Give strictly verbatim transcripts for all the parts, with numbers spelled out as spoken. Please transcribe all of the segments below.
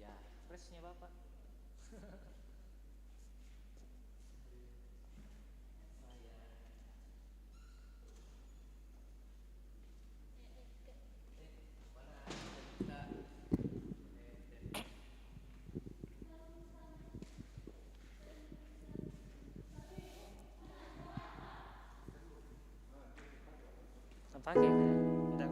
Ya, fresh-nya Bapak. Pakai. Bentar.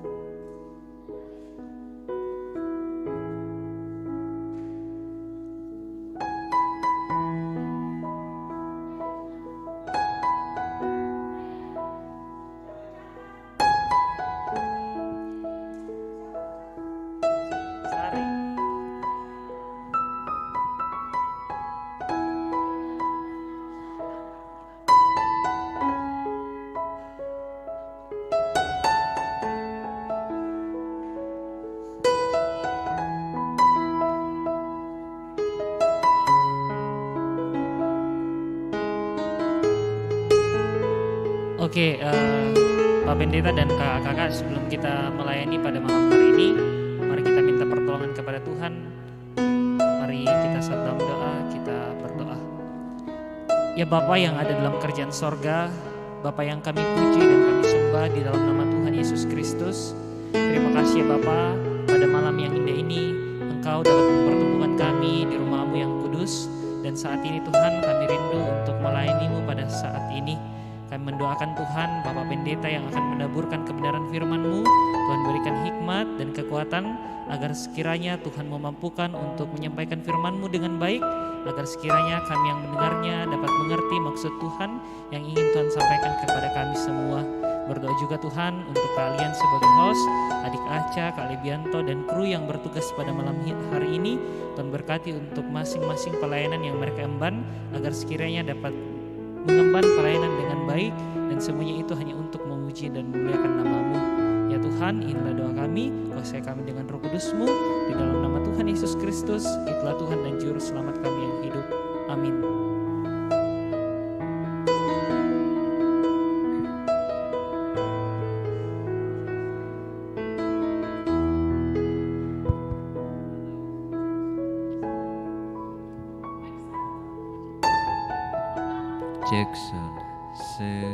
Sari. Oke, eh, Pak Pendeta dan kakak-kakak, sebelum kita melayani pada malam hari ini, mari kita minta pertolongan kepada Tuhan. Mari kita satu dalam doa, kita berdoa. Ya Bapa yang ada dalam kerajaan sorga, Bapa yang kami puji dan kami sembah di dalam nama Tuhan Yesus Kristus, terima kasih ya Bapa, pada malam yang indah ini Engkau dapat mempertemukan kami di rumah-Mu yang kudus. Dan saat ini Tuhan, kami rindu untuk melayani-Mu pada saat ini. Kami mendoakan Tuhan, Bapak Pendeta yang akan menaburkan kebenaran firman-Mu, Tuhan berikan hikmat dan kekuatan agar sekiranya Tuhan memampukan untuk menyampaikan firman-Mu dengan baik, agar sekiranya kami yang mendengarnya dapat mengerti maksud Tuhan yang ingin Tuhan sampaikan kepada kami semua. Berdoa juga Tuhan untuk kalian sebagai host, Adik Aca, Kak Lebianto, dan kru yang bertugas pada malam hi-, hari ini. Tuhan berkati untuk masing-masing pelayanan yang mereka emban, agar sekiranya dapat mengemban pelayanan dengan baik, dan semuanya itu hanya untuk memuji dan memuliakan nama-Mu. Ya Tuhan, inilah doa kami, kuasai kami dengan Roh Kudus-Mu, di dalam nama Tuhan Yesus Kristus, itulah Tuhan dan Juru Selamat kami yang hidup. Amin. Jackson, se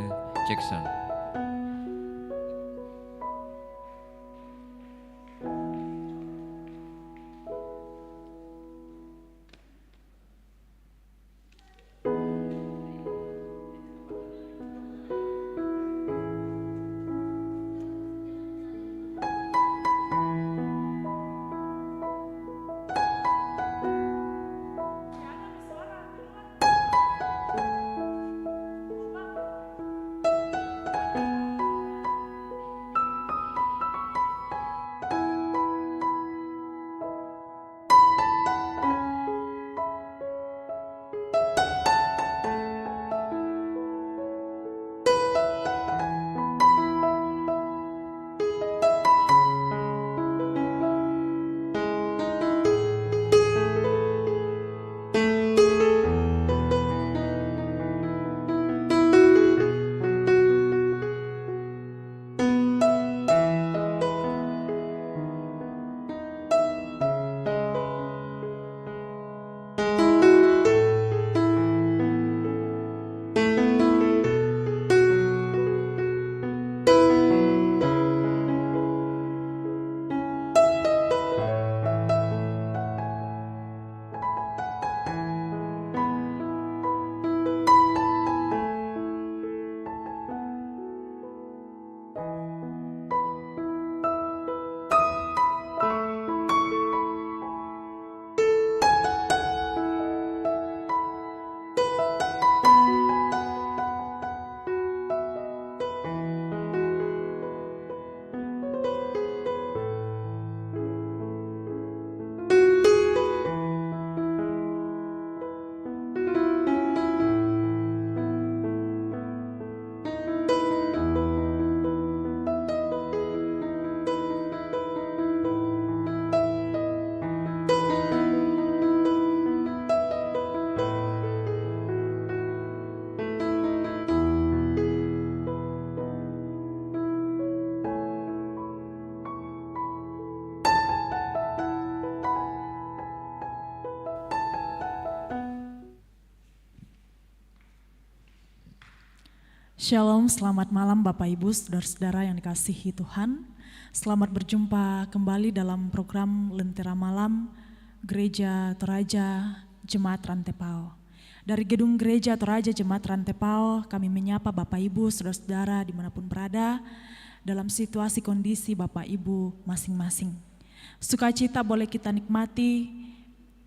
Jackson. Shalom, selamat malam Bapak Ibu, saudara-saudara yang dikasihi Tuhan. Selamat berjumpa kembali dalam program Lentera Malam Gereja Toraja Jemaat Rantepao. Dari gedung Gereja Toraja Jemaat Rantepao, kami menyapa Bapak Ibu, saudara-saudara dimanapun berada, dalam situasi kondisi Bapak Ibu masing-masing. Sukacita boleh kita nikmati,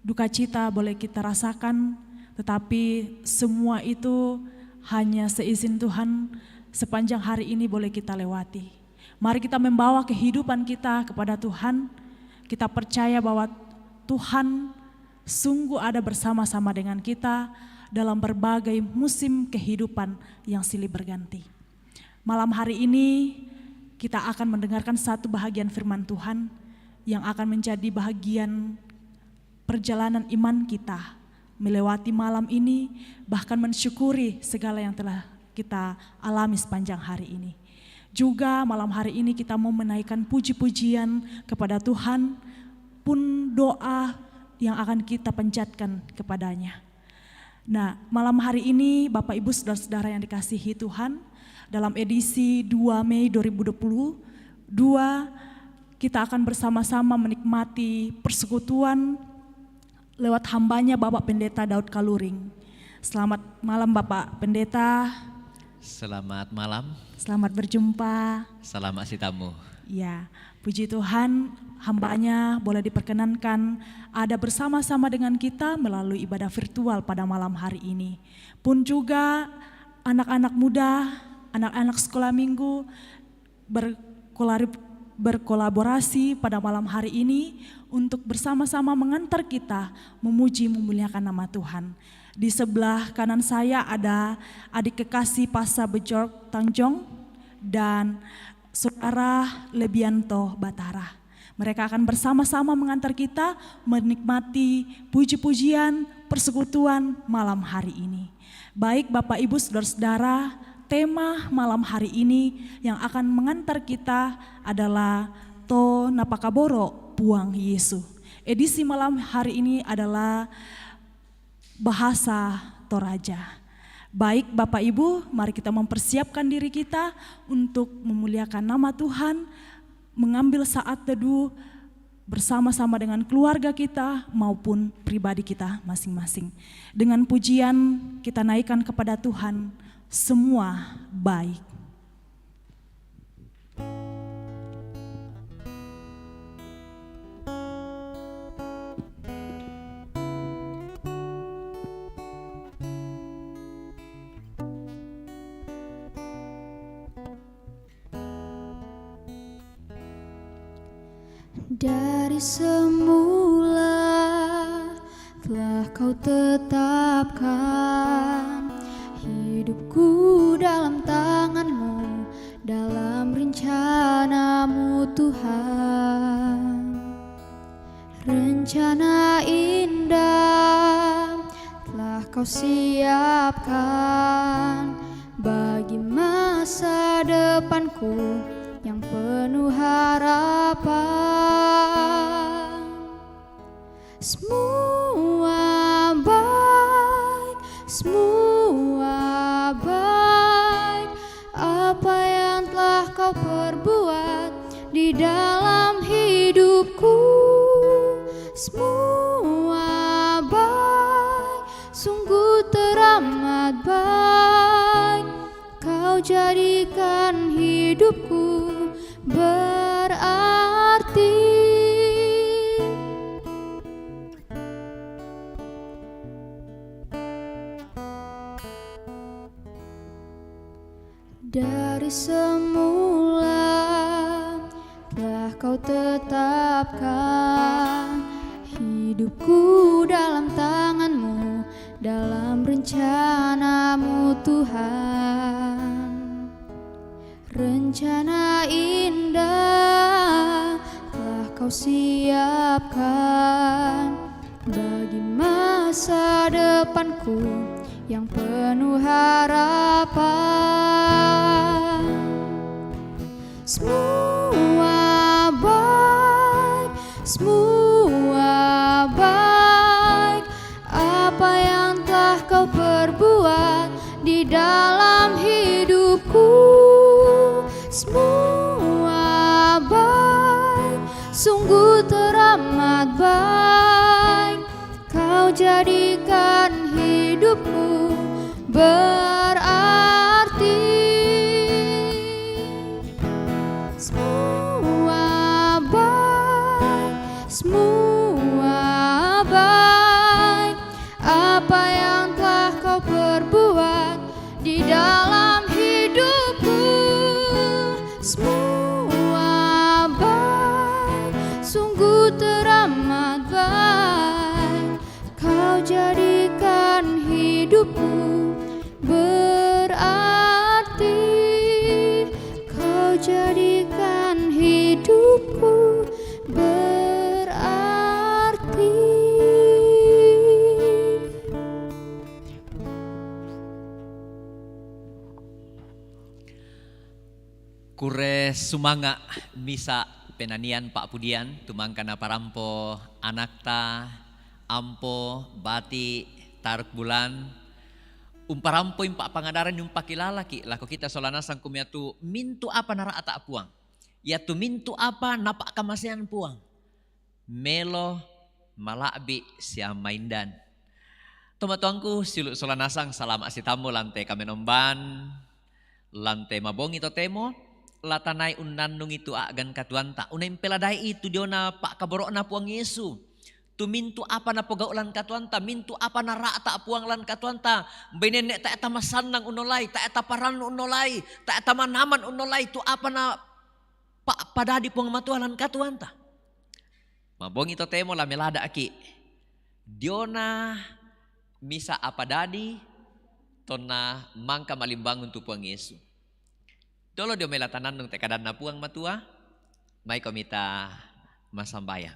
duka cita boleh kita rasakan, tetapi semua itu hanya seizin Tuhan. Sepanjang hari ini boleh kita lewati. Mari kita membawa kehidupan kita kepada Tuhan. Kita percaya bahwa Tuhan sungguh ada bersama-sama dengan kita dalam berbagai musim kehidupan yang silih berganti. Malam hari ini kita akan mendengarkan satu bahagian firman Tuhan yang akan menjadi bahagian perjalanan iman kita melewati malam ini, bahkan mensyukuri segala yang telah kita alami sepanjang hari ini. Juga malam hari ini kita mau menaikkan puji-pujian kepada Tuhan, pun doa yang akan kita panjatkan kepada-Nya. Nah, malam hari ini Bapak Ibu saudara-saudara yang dikasihi Tuhan, dalam edisi dua Mei dua ribu dua puluh dua, kita akan bersama-sama menikmati persekutuan lewat hamba-Nya Bapak Pendeta Daud Kaluring. Selamat malam Bapak Pendeta. Selamat malam. Selamat berjumpa. Salam asitamu. Ya, puji Tuhan, hamba-Nya boleh diperkenankan ada bersama-sama dengan kita melalui ibadah virtual pada malam hari ini. Pun juga anak-anak muda, anak-anak sekolah minggu berkolari- berkolaborasi pada malam hari ini untuk bersama-sama mengantar kita memuji memuliakan nama Tuhan. Di sebelah kanan saya ada adik kekasih Pasa Bejorg Tanjong dan Saudara Lebianto Batara. Mereka akan bersama-sama mengantar kita menikmati puji-pujian persekutuan malam hari ini. Baik Bapak Ibu saudara-saudara, tema malam hari ini yang akan mengantar kita adalah To Napakaboro Puang Yesu. Edisi malam hari ini adalah bahasa Toraja. Baik Bapak Ibu, mari kita mempersiapkan diri kita untuk memuliakan nama Tuhan, mengambil saat teduh bersama-sama dengan keluarga kita maupun pribadi kita masing-masing. Dengan pujian kita naikkan kepada Tuhan, semua baik. Dari semula telah Kau tetapkan hidupku dalam tangan-Mu, dalam rencana-Mu, Tuhan. Rencana indah telah Kau siapkan bagi masa depanku yang penuh harapan. Semua baik, semua baik, apa yang telah Kau perbuat di dalam hidupku. Semua baik, sungguh teramat baik, Kau jadikan hidupku berarti. Dari semula telah Kau tetapkan hidupku dalam tangan-Mu, dalam rencana-Mu, Tuhan. Rencana indah telah Kau siapkan bagi masa depanku yang penuh harapan. Semua baik, semua baik, apa yang telah Kau perbuat di dalam hidup Ku semua baik, sungguh teramat baik. Kau jadikan hidupku berarti. Semua baik, semua baik. Apa yang telah kau perbuat di dalam hidupku, semua baik, sungguh teramat baik. Kau jadikan hidupku berarti. Kau jadikan hidupku berarti. Kure sumanga' misa' penanian pa'pudian, tumangka naparampo anakta, ampo, bati', taruk bulan, umparampoi pa'pangadaran, umpakilalaki' lako kita sola nasang kumiatu mintu' apa nara'ta' Puang, iatu mintu' apa napa'kamasean Puang, melo, mala'bi' sia maindan. Tomatuangku, siulu' sola nasang salama' sitammu lan te kamenomban, lan te mabongi totemo, la tanai unnannungi tu a'gan katuoanta, unai umpeladai'i tu diona pa'kaboro'na Puang Yesu, tu mintu' apa napogau' lan katuoanta, mintu' apa nara'ta' Puang lan katuoanta, bainenne tae' tamasannang unnolai, tae' taparannu unnolai, tae' tamanaman unnolai tu apa na pa'padadi Puang Matua lan katuoanta. Mabongi totemo la melada'ki' diona misa' apa dadi tonna mangka malimbangun tu Puang Yesu. Dolo dio mai la tanannung te kadanna Puang Matua, maikomi ta massambayang.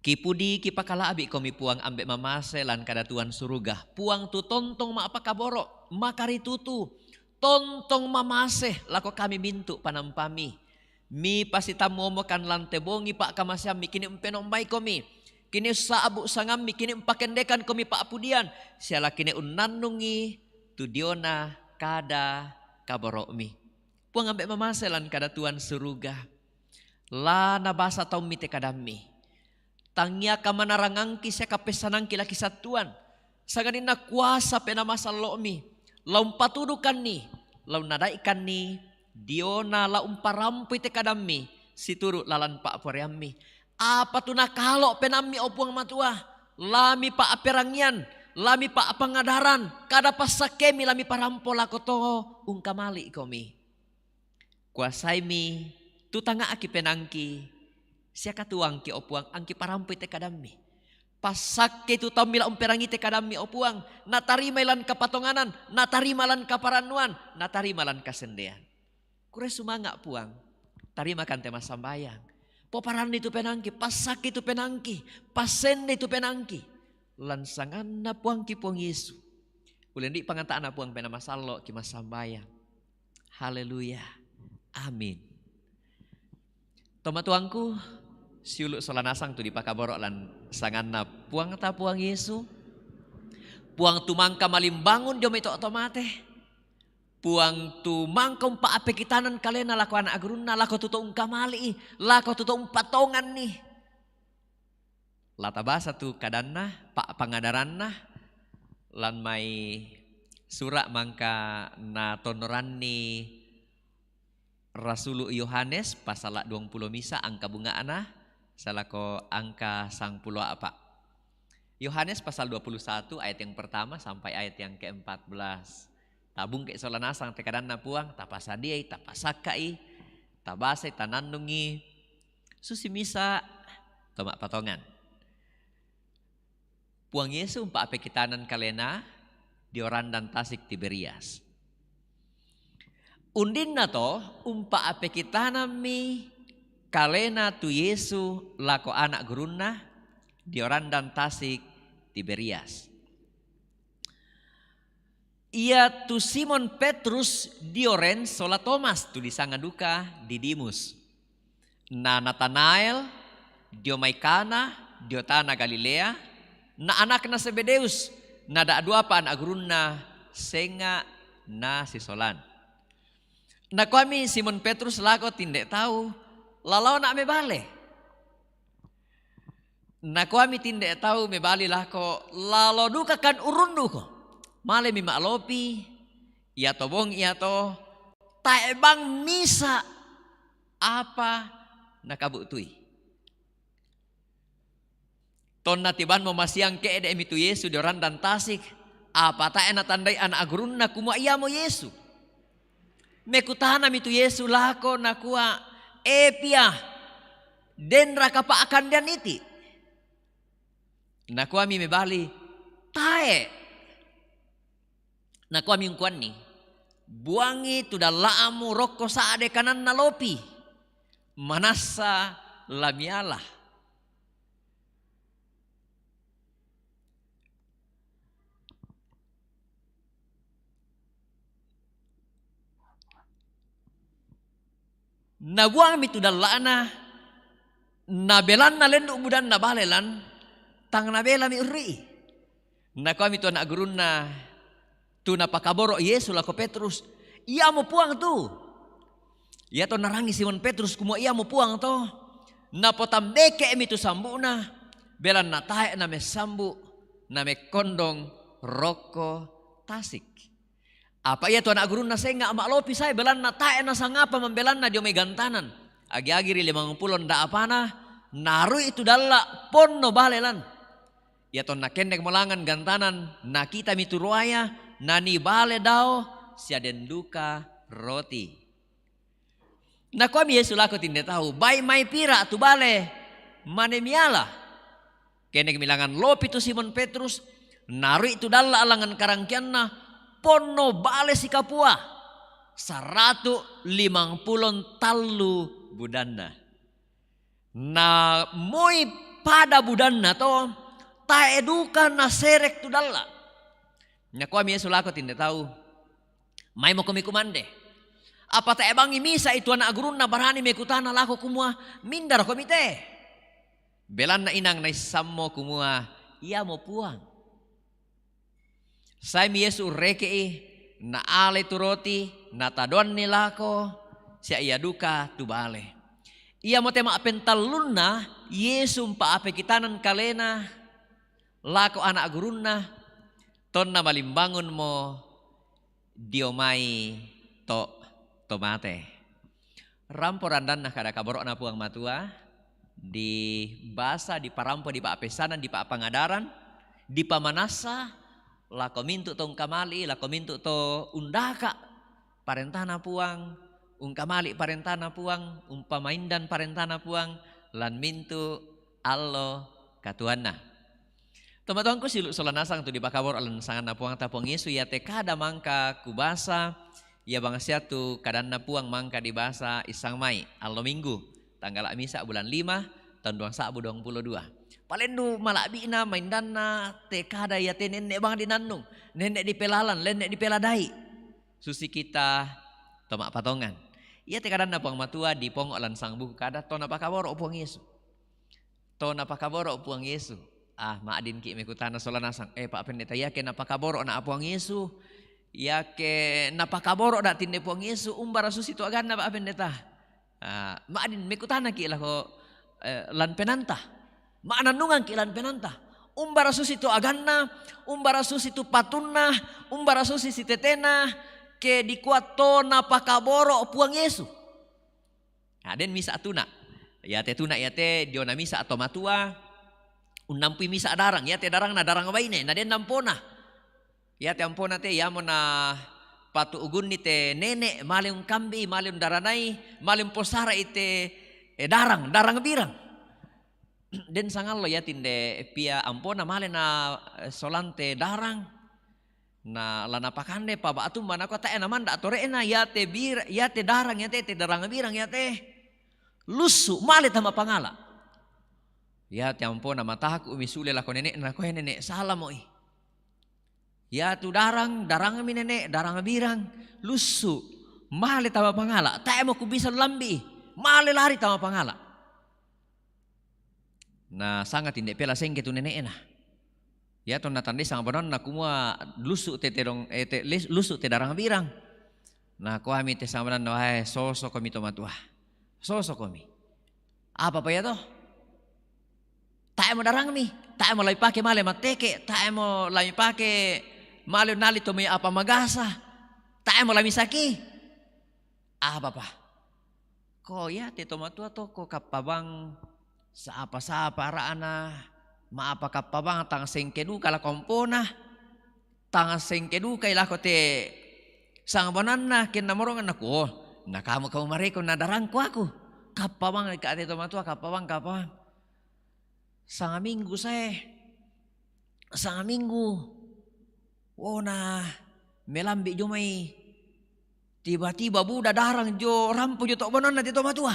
Kipudi kipakala'bi'komi Puang ambe' mamase lan kadatuan suruga, Puang tu tontong ma'pakaboro', makaritutu, tontong mamase lako kami mintu' panampami. Mipassitammuomokan lan te bongi pa'kamaseammi, kini umpenombaikomi, kini ussa'bu' sangammi, kini umpakendekankomi pa'pudian, sia la kini unnannungi tu diona kada kaboro'mi. Puang ambe' mamase lan kadatuan suruga, la nabasa taummi te kadammi, tangia kamanarangangki sia kapessanangki la kisattuan, sangadinna kuasa Penaa Masallo'mi la umpatudukanni, la unnadai'kanni diona la umparampoi te kadammi situru' lalan pa'poraiammi. Apa tu nakalo' penaammi, o Puang Matua, la mipa'perangian, la mipa'pangadaran, kada passakkemi la miparampo lako to ungkamali'komi. Kuasaimi tu tanga'ki penaangki, sia katuoangki, o Puang, angki parampoi te kadammi. Passakkei tu taummi la umperangii te kadammi, o Puang, natarimai lan kapatonganan, natarima lan kaparannuan, natarima lan kasendean. Kure sumanga', Puang, tarimakan te massambayang. Poparannui tu penaangki, passakkei tu penaangki, passendei tu penaangki. Lan sanganna Puangki Puang Yesu. Ulenri' panganta'na Puang Penaa Masallo' ki massambayang. Haleluya. Amin. Tomatuangku, siulu' sola nasang tu dipakaboro' lan sanganna Puangta Puang Yesu, Puang tu mangka malimbangun dio mai to' to mate, Puang tu mangka umpa'apekitanan kalena lako ana' gurunna, lako tu to ungkamali'i, lako tu to umpatonganni. La tabasa tu kadanna, pa'pangadaranna, lan mai sura' mangka natonnoranni Rasulu' Yohanes pasala' duangpulo misa' angka bunga'na, salako angka sangpulo a'pa'. Yohanes pasal dua puluh satu ayat yang pertama sampai ayat yang keempat belas. Tabungke' sola nasang te kadanna Puang, tapasadiai, tapasakka'i, tabasai, tanannungi, susi misa' to ma'patongan. Puang Yesu umpa'apekitanan kalena dio randan tasik Tiberias. Undinna to umpa'apekitanammi kalena tu Yesu lako ana' gurunna dio randan tasik Tiberias. Iatu Simon Petrus dio ren sola Tomas tu disanga duka Didimus, na Natanael dio mai Kana dio tana Galilea, na anakna Zebedeus, na da'duapa ana' gurunna senga' nasisolan. Nakuami Simon Petrus lako tinde tau, "Lalona' mebale." Nakuami tinde tau mebali lako, "Lalo dukakan urunduko. Malemi ma'lopi, iato bongi iato, tae' bang misa' apa nakabu'tui." Tonna tibanmo masiang ke'de'mi tu Yesu dio randan tasik, apa tae' natandai ana' gurunna kumua iamo Yesu. Mekutanami tu Yesu lako, nakua, "E Pia, denraka pa'kandean iti?" Nakuami mebali, "Tae'." Nakuami ungkuanni, "Buangi tu dalla'mu rokko sa'de kananna lopi, manassa la miala." Nabuangmi tu dalla'na, nabelanna lendu' budanna bale lan, tang nabelami urri'i. Nakuami tu ana' gurunna, tu napakaboro' Yesu lako Petrus, "Iamo Puang tu." Iato narangi Simon Petrus kumua iamo Puang to, napotambeke'mi tu sambu'na, belanna tae' namessambu', namekkondong rokko tasik. Apa ia tu ana' gurunna senga' ma'lopi sae, belanna tae' nasangapa mambelanna dio mai gantanan. Agi-agi ri limangpulo nda' apana, narui tu dalla' ponno bale lan. Ia tonna kennekmo langan gantanan, nakitami tu ruaya, nanii bale dao, sia den duka roti. Nakuami Yesu lako tinde tau, "Bai' mai pira tu bale mane miala." Kennekmi langan lopi tu Simon Petrus, narui tu dalla' langan karangkeanna, ponno bale sikapua, saratu' limangpulo tallu budanna. Na moi pada budanna to, tae' duka nasere' tu dalla'. Nakuami Yesu lako tinde tau, "Maimokomi kumande." Apa tae' bangngi misa'i tu ana' gurunna barani mekutana lako kumua, "Mindarokomi te?" Belanna inang naissammo kumua iamo Puang. Saemi Yesu urreke'i, naalai tu roti, natadoanni lako, sia ia duka tu bale. Iamote ma'pentallunna Yesu umpa'apekitanan kalena lako ana' gurunna, tonna malimbangunmo dio mai to, to mate. Rampo randanna kada kaboro'na Puang Matua, dibasa, diparampo, dipa'pessanang, dipa'pangadaran, dipamanassa lako mintu' to ungkamali'i, lako mintu' to undaka' parentana Puang, ungkamali' parentana Puang, umpamaindan parentana Puang, lan mintu' allo katuoanna. Tomatoangku siulu' sola nasang tu dipakaboro' lan sanganNa Puangta Puang Yesu, iate kada mangka kubasa, ia bangsia tu kadanNa Puang mangka dibasa issang mai, allo Minggu, tanggala' misa' bulan lima, taun duang sa'bu duangpulo dua. Palendu mala'bi'na maindanna te kada iate nenne' bang dinannung, nenne' dipelalan, nenne' dipeladai. Susi kita to ma'patongan. Iate kadanNa Puang Matua dipongo' lan sangbuku kada, to napakaboro' Puang Yesu. To napakaboro' Puang Yesu. Ah, ma'dinki' mekutana sola nasang, "Eh, Pak Pendeta, iake napakaboro'na' Puang Yesu, iake napakaboro'da' tinde Puang Yesu, umbara susi tu aganna, Pak Pendeta?" Ah, ma'din mekutanaki' lako, eh, lan penanta. Ma'nannungangki' lan penanta. Umbara susi tu aganna, umbara susi tu patunna, umbara susi sitetena, ke dikua to napakaboro' Puang Yesu. Na den misa' tuna'. Iate tuna' iate diona misa' to matua, unnampui misa' darang, iate darangna darang baine, na den nampona. Iate ampona te, iamo napatu'gunni te nene', male ungkambi, male undaranai, male umposara'i te, eh, darang, darang birang. Den sangallo iatinde pia ampona male na, eh, solante darang. Na la napakande paba'tumma nakua tae' namanda' tore'na iate bir-, iate darang iate, te darang birang iate. Lussu', male tama pangala'. Iate ampona mataku'mi sule lako nene'na, koe nene' salamo'i. Iatu darang, darangmi nene', darang birang, lussu', male tama pangala'. Tae'mo kubisa lambi'i, male lari tama pangala'. Na sanga tinde pela sengke tu nene'na. Iatonna tandai sanga bananna kumua lussu' te tedong, eh, te, lis-, lussu' te darang birang. Nakuami te sangbanan, "Wae, sosokomi to matua. Sosokomi. Apa pa iya to? Tae mo darangmi, tae mo la mipake male matteke, tae mo la mipake male nali to mai apa magasa, tae mo la misaki. Apa pa?" Ko iya te to matua to ko kappa bang sapa-sapa ra'na, ma apa kappa bang tang sengke duka lako ampona, tang sengke dukai lako te sangbananna, kenna morongan naku, "Oh, na kamu, kamu mareko na darangku aku." Kappa bang ka te to matua, kappa bang, kappa bang. Sanga minggu sae, sanga minggu. Oh, na melambi jo mai. Tiba-tiba buda darang jo rampo jo to' bananna te to matua.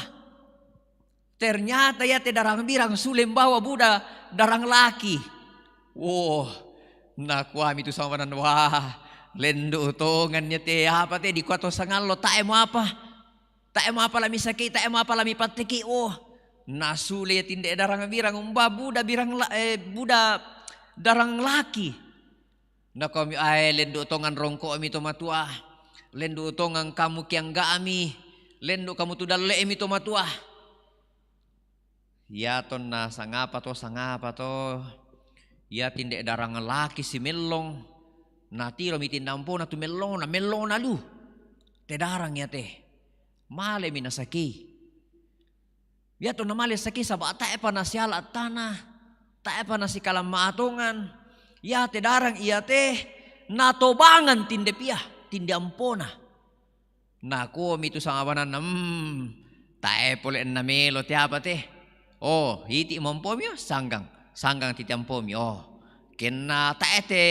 Ternyata iya te darang birang sule mbawa buda darang laki. Woh, nakuami tu sangbanan, "Wah, lendu tongan iya te, apa te dikua to sangallo, tae mo apa. Tae mo apa la misaki, tae mo apa la mipatteki." Woh, nasule iya tinde darang birang umba buda birang la-, eh, buda darang laki. Nakuami, "Ae, lendu tongan rongko'mi to matua. Lendu tongan kamu kiangga'mi. Lendu kamu tu dalle'mi to matua." Iya tonna sangapa to, sangapa to. Iya tinde darang laki si mellong. Natiromi tinde ampona tu mellong, na mellong nalu. Te darang iya te. Malemi nasaki. Iya to namale saki saba' tae'pa nasiala tana, tae'pa nasikalamma atongan. Iya te darang iya te natobangan tinde pia, tinde ampona. Nakuami tu sangbanan, "Hmm, tae pole namelo te apa te. Oh, iti mo ampomi, oh, sanggang, sanggang ti te ampomi, oh. Kenna tae te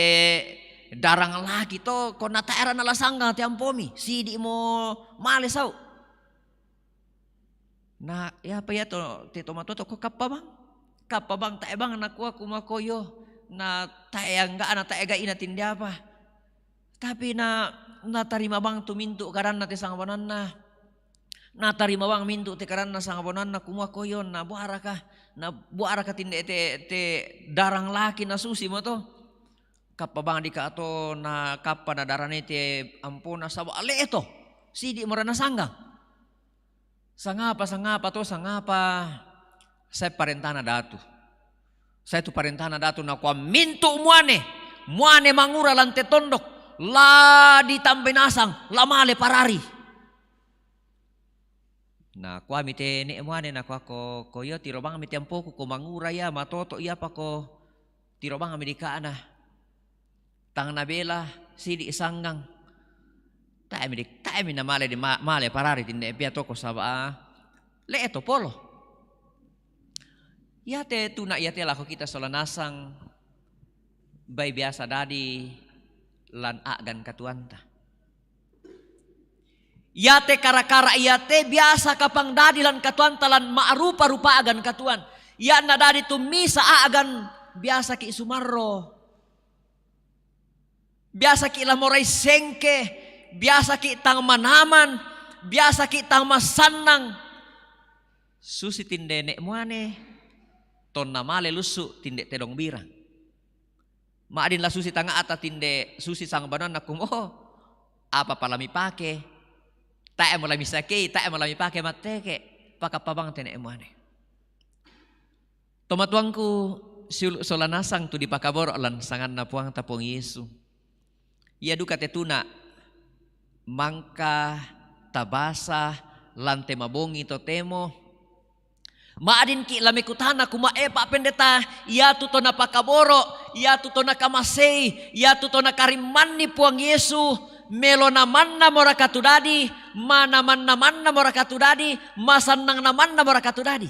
darang laki to, konna tae rana la sanggang te ampomi, sidi mo male sau." Na, iya pa iya to, te to matua to ko kappa bang. Kappa bang, tae bang, nakua ku makoyo. Na tae angga'na, tae gai'na tinde apa. Tapi na, natarima bang tu mintu kadanna te sangbanan. Natarima bang mintu te kadanna sangbanan, kumua koyo, na buaraka. Na buaraka tinde te, te darang laki na susi mo to. Kappa bang dika to, na kappa na darane te ampona saba' le'e to. Sidi mo rana sanggang. Sangapa, sangapa to, sangapa? Sae parentana datu. Sae tu parentana datu, nakua, "Mintu muane, muane mangura lan te tondok, la ditambai nasang, la male parari." Nakuami te ne' muane, nakuako, "Ko iyo tiro bangmi te ampoku, ko mangura iya, matoto iya, apa ko tiro bangmi dika'na." Tang nabela sidi sanggang. Taemi di, taemi namale di ma-, male parari tinde pia toko saba' le'e to polo. Iya te tuna iya te lako kita sola nasang bai biasa dadi lan a'gan katuanta. Iya te kara-kara iya te biasa kapang dadi lan katuanta, lan ma'rupa-rupa a'gan katuan. Iya na dadi tu misa a'gan biasa ki sumarro. Biasa ki la morai sengke, biasa ki tang manaman, biasa ki tang massannang. Susi tinde ne' muane, tonna male lussu tinde tedong birang. Ma'din la susi tanga'ta tinde susi sangbananna kumo, apa pa la mipake? Tae mo la misakei, tae mo la mipake matteke, pakappa bang te ne' muane. Tomatuangku, siulu' sola nasang tu dipakaboro' lan sanganna Puangta Puang Yesu. Ia duka te tuna mangka tabasa lan te mabongi totemo. Ma'dinki' la mekutana kumua, "E, Pak Pendeta, iatu to napakaboro', iatu to nakamasei, iatu to nakarimmanni Puang Yesu, melo namannamoraka tu dadi, manamanna-mannamoraka tu dadi, masannang namannamoraka tu dadi?"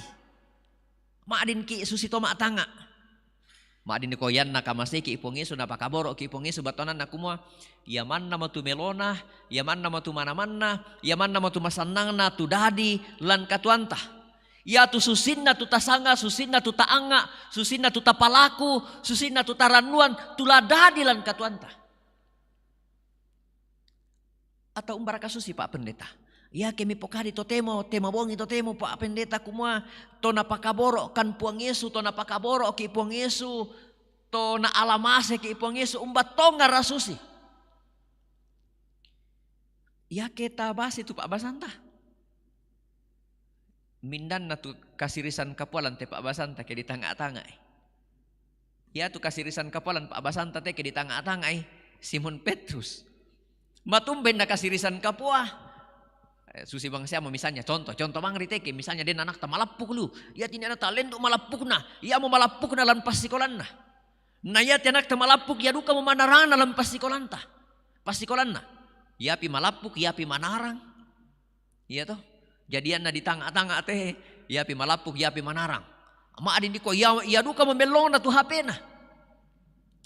Ma'dinki' susi to ma'tanga'. Ma'din ko ianna kamaseiki' Puang Yesu, napakaboro'ki' Puang Yesu, battuananna kumua, ia mannamo tu melona, ia mannamo tu manamanna, ia mannamo tu masannangna, tu dadi lan katuanta. Iatu susinna tu tasanga, susinna tu ta'anga, susinna tu tapalaku, susinna tu tarannuan, tu la dadi lan katuanta. Atau umbaraka susi, Pak Pendeta? Iake mipokadi totemo, te mabongi totemo, Pak Pendeta, kumua to napakaboro'kan Puang Yesu, to napakaboro'ki' Puang Yesu, to naalamaseki' Puang Yesu, umba tongara susi? Iya ke tabasi tu pa'basanta. Mindanna tu kasirisan kapualan te pa'basanta ke ditanga'-tanga'i. Iya tu kasirisan kapualan pa'basanta te ke ditanga'-tanga'i Simon Petrus. Matumbai na kasirisan kapua. Eh, susi bang siamo misalnya, contoh, contoh bang ri te ke, misalnya den anakta malappuk lu. Iya tini anakta lendu' malappukna, iyamo malappukna lan passikolanna. Na iya te anakta malappuk, iya dukamo manarangna lan passikolanta. Passikolanna. Iyapi malappuk, iyapi manarang. Iya to? Jadi anna ditanga'-tanga' te, iyapi malappuk, iyapi manarang. Ma'din dikua, iya, iya dukamo mellongna tu H P-na.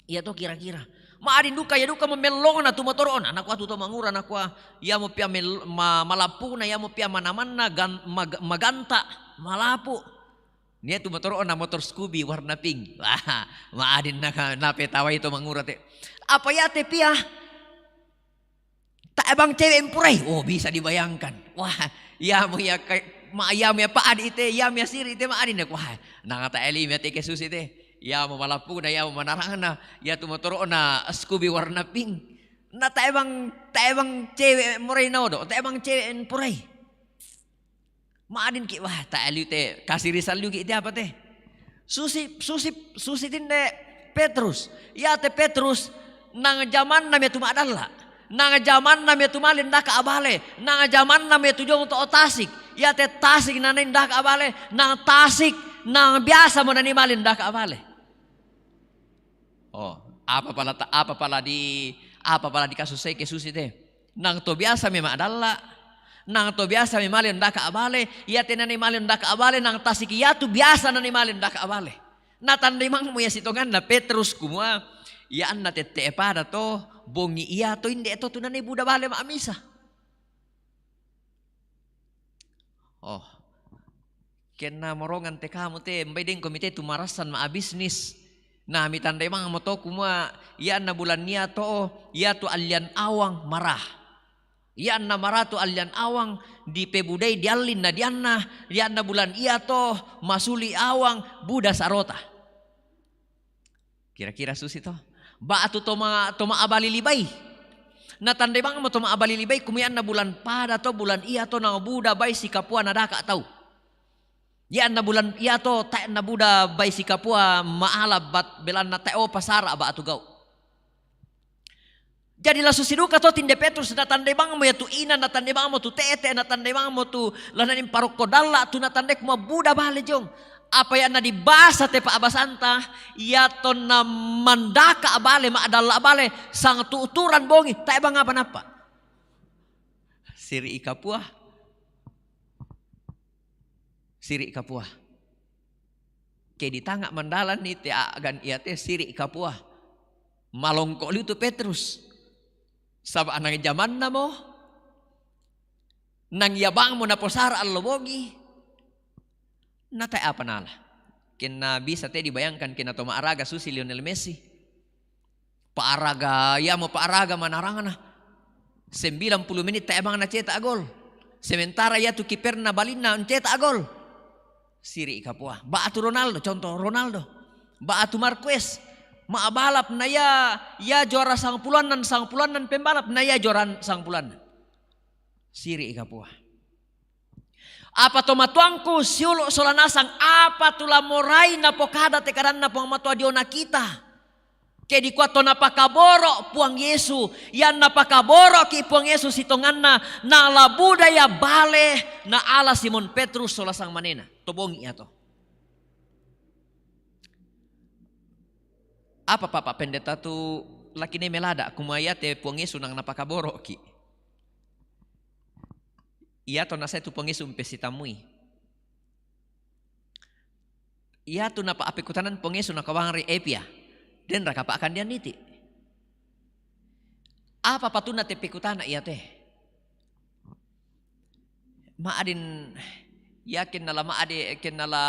Iya to kira-kira. Ma'din duka, iya dukamo mellongna tu motoro'na. Nakua tu to mangura, nakua, iyamo pia mel-, ma-, malappukna, iyamo pia manamanna, gan-, mag-, maganta', malapu'. Nia tu motoro'na motor Scoopy warna pink. Wah, ma'din naka-, napetawai to mangura te. Apa iya te pia? Tae bang cewek mpurai. Oh, bisa dibayangkan. Wah, iyamo iya ka-, ma-, iyamo iya pa'di' te, iyamo iya siri' te ma'din. Wah, nangatae lima te ke susi te. Iyamo malappukna, iyamo manarangna, iya tu motoro'na Scoopy warna pink. Na tae bang, tae bang cewek mpurai naodo, tae bang cewek mpurai. Ma'din ki, wah, tae liu te, kasirisan liu ki te apa te? Susi, susi, susi tinde Petrus. Iya te Petrus, nang jamanna me tu ma'dalla'. Nang jamanna me tu male ndaka' bale. Nang jamanna me tu jong to tasik. Iya te tasik nani ndaka' bale. Nang tasik, nang biasa mo nani male ndaka' bale. Oh, apa pala ta-, apa pala di, apa pala dikasussai ke susi te? Nang to biasa me ma'dalla', nang to biasa me male ndaka' bale, iya te nani male ndaka' bale, nang tasik iya tu biasa nani male ndaka' bale. Natandai mangmo iya sitonganna Petrus kumua, iya anna tette'e pada to, bongi iya to inde' to tu nani buda bale ma'misa. Oh. Kenna morongan te kamu te, mbai dengko mite tu marassan ma'bisnis. Na mitandai mangmo to kumua, iya anna bulan iya to, iya tu allian awang mara. Iya anna mara tu allian awang, dipebudai diallin na dianna, iya anna bulan iya to, masuli awang, buda sarota. Kira-kira susi to? Ba'tu to ma-, to ma'abali libai. Natandai bangmo to ma'abali libai, kumua iya anna bulan pada to, bulan iya to nabuda bai sikapua nadaka' tau. Iya anna bulan iya to tae nabuda bai sikapua ma'ala bat belanna tae opa sara' ba'tu gau'. Jadi la susi duka to tinde Petrus, natandai bangmo iya tu ina, natandai bangmo tu tete, natandai bangmo tu la nani parokko dalla', tu natandai kumua buda bale jong. Apa iya na dibasa te pa'basanta, iya tonna mandaka' bale, ma'dalla' bale, sangtu'turan bongi, tae bang apa nappa. Siri' kapua. Siri' kapua. Ke ditanga' mandalan ni te a'gan iya te siri' kapua. Malongko' liu tu Petrus. Saba' nang jamanna mo, nang iya bangmo naposara allo bongi, na tae apa nala. Kenna bisa te dibayangkan kenna to ma'raga susi Lionel Messi. Pa'raga, iyamo pa'raga manarangna. Sembilan puluh menit tae bang naceta' gol. Sementara iya tu kiperna balinna nceta' gol. Siri' kapua. Ba'tu Ronaldo, contoh Ronaldo. Ba'tu Marquez. Ma'balap na iya, iya juara sangpulo annan, sangpulo annan pembalap na iya juara sangpulo annan. Siri' kapua. Apa to matuangku, siulu' sola nasang, apa tu la morai napokada te kadanNa Puang Matua diona kita? Ke dikua to napakaboro' Puang Yesu, iya napakaboro'ki' Puang Yesu sitonganna, na la buda iya bale, na ala Simon Petrus sola sangmanena. To bongi iya to. Apa Papa Pendeta tu la kinai melada', kumua iya te Puang Yesu nang napakaboro'ki'. Iya to nasae tu Puang Yesu umpessitammui. Iya tu napa'appekutanan Puang Yesu nakabangri epia. Denraka pa'kandian niti'. Apa patunna te pekutana iya te? Ma'din, iya kenna la ma'di-, kenna la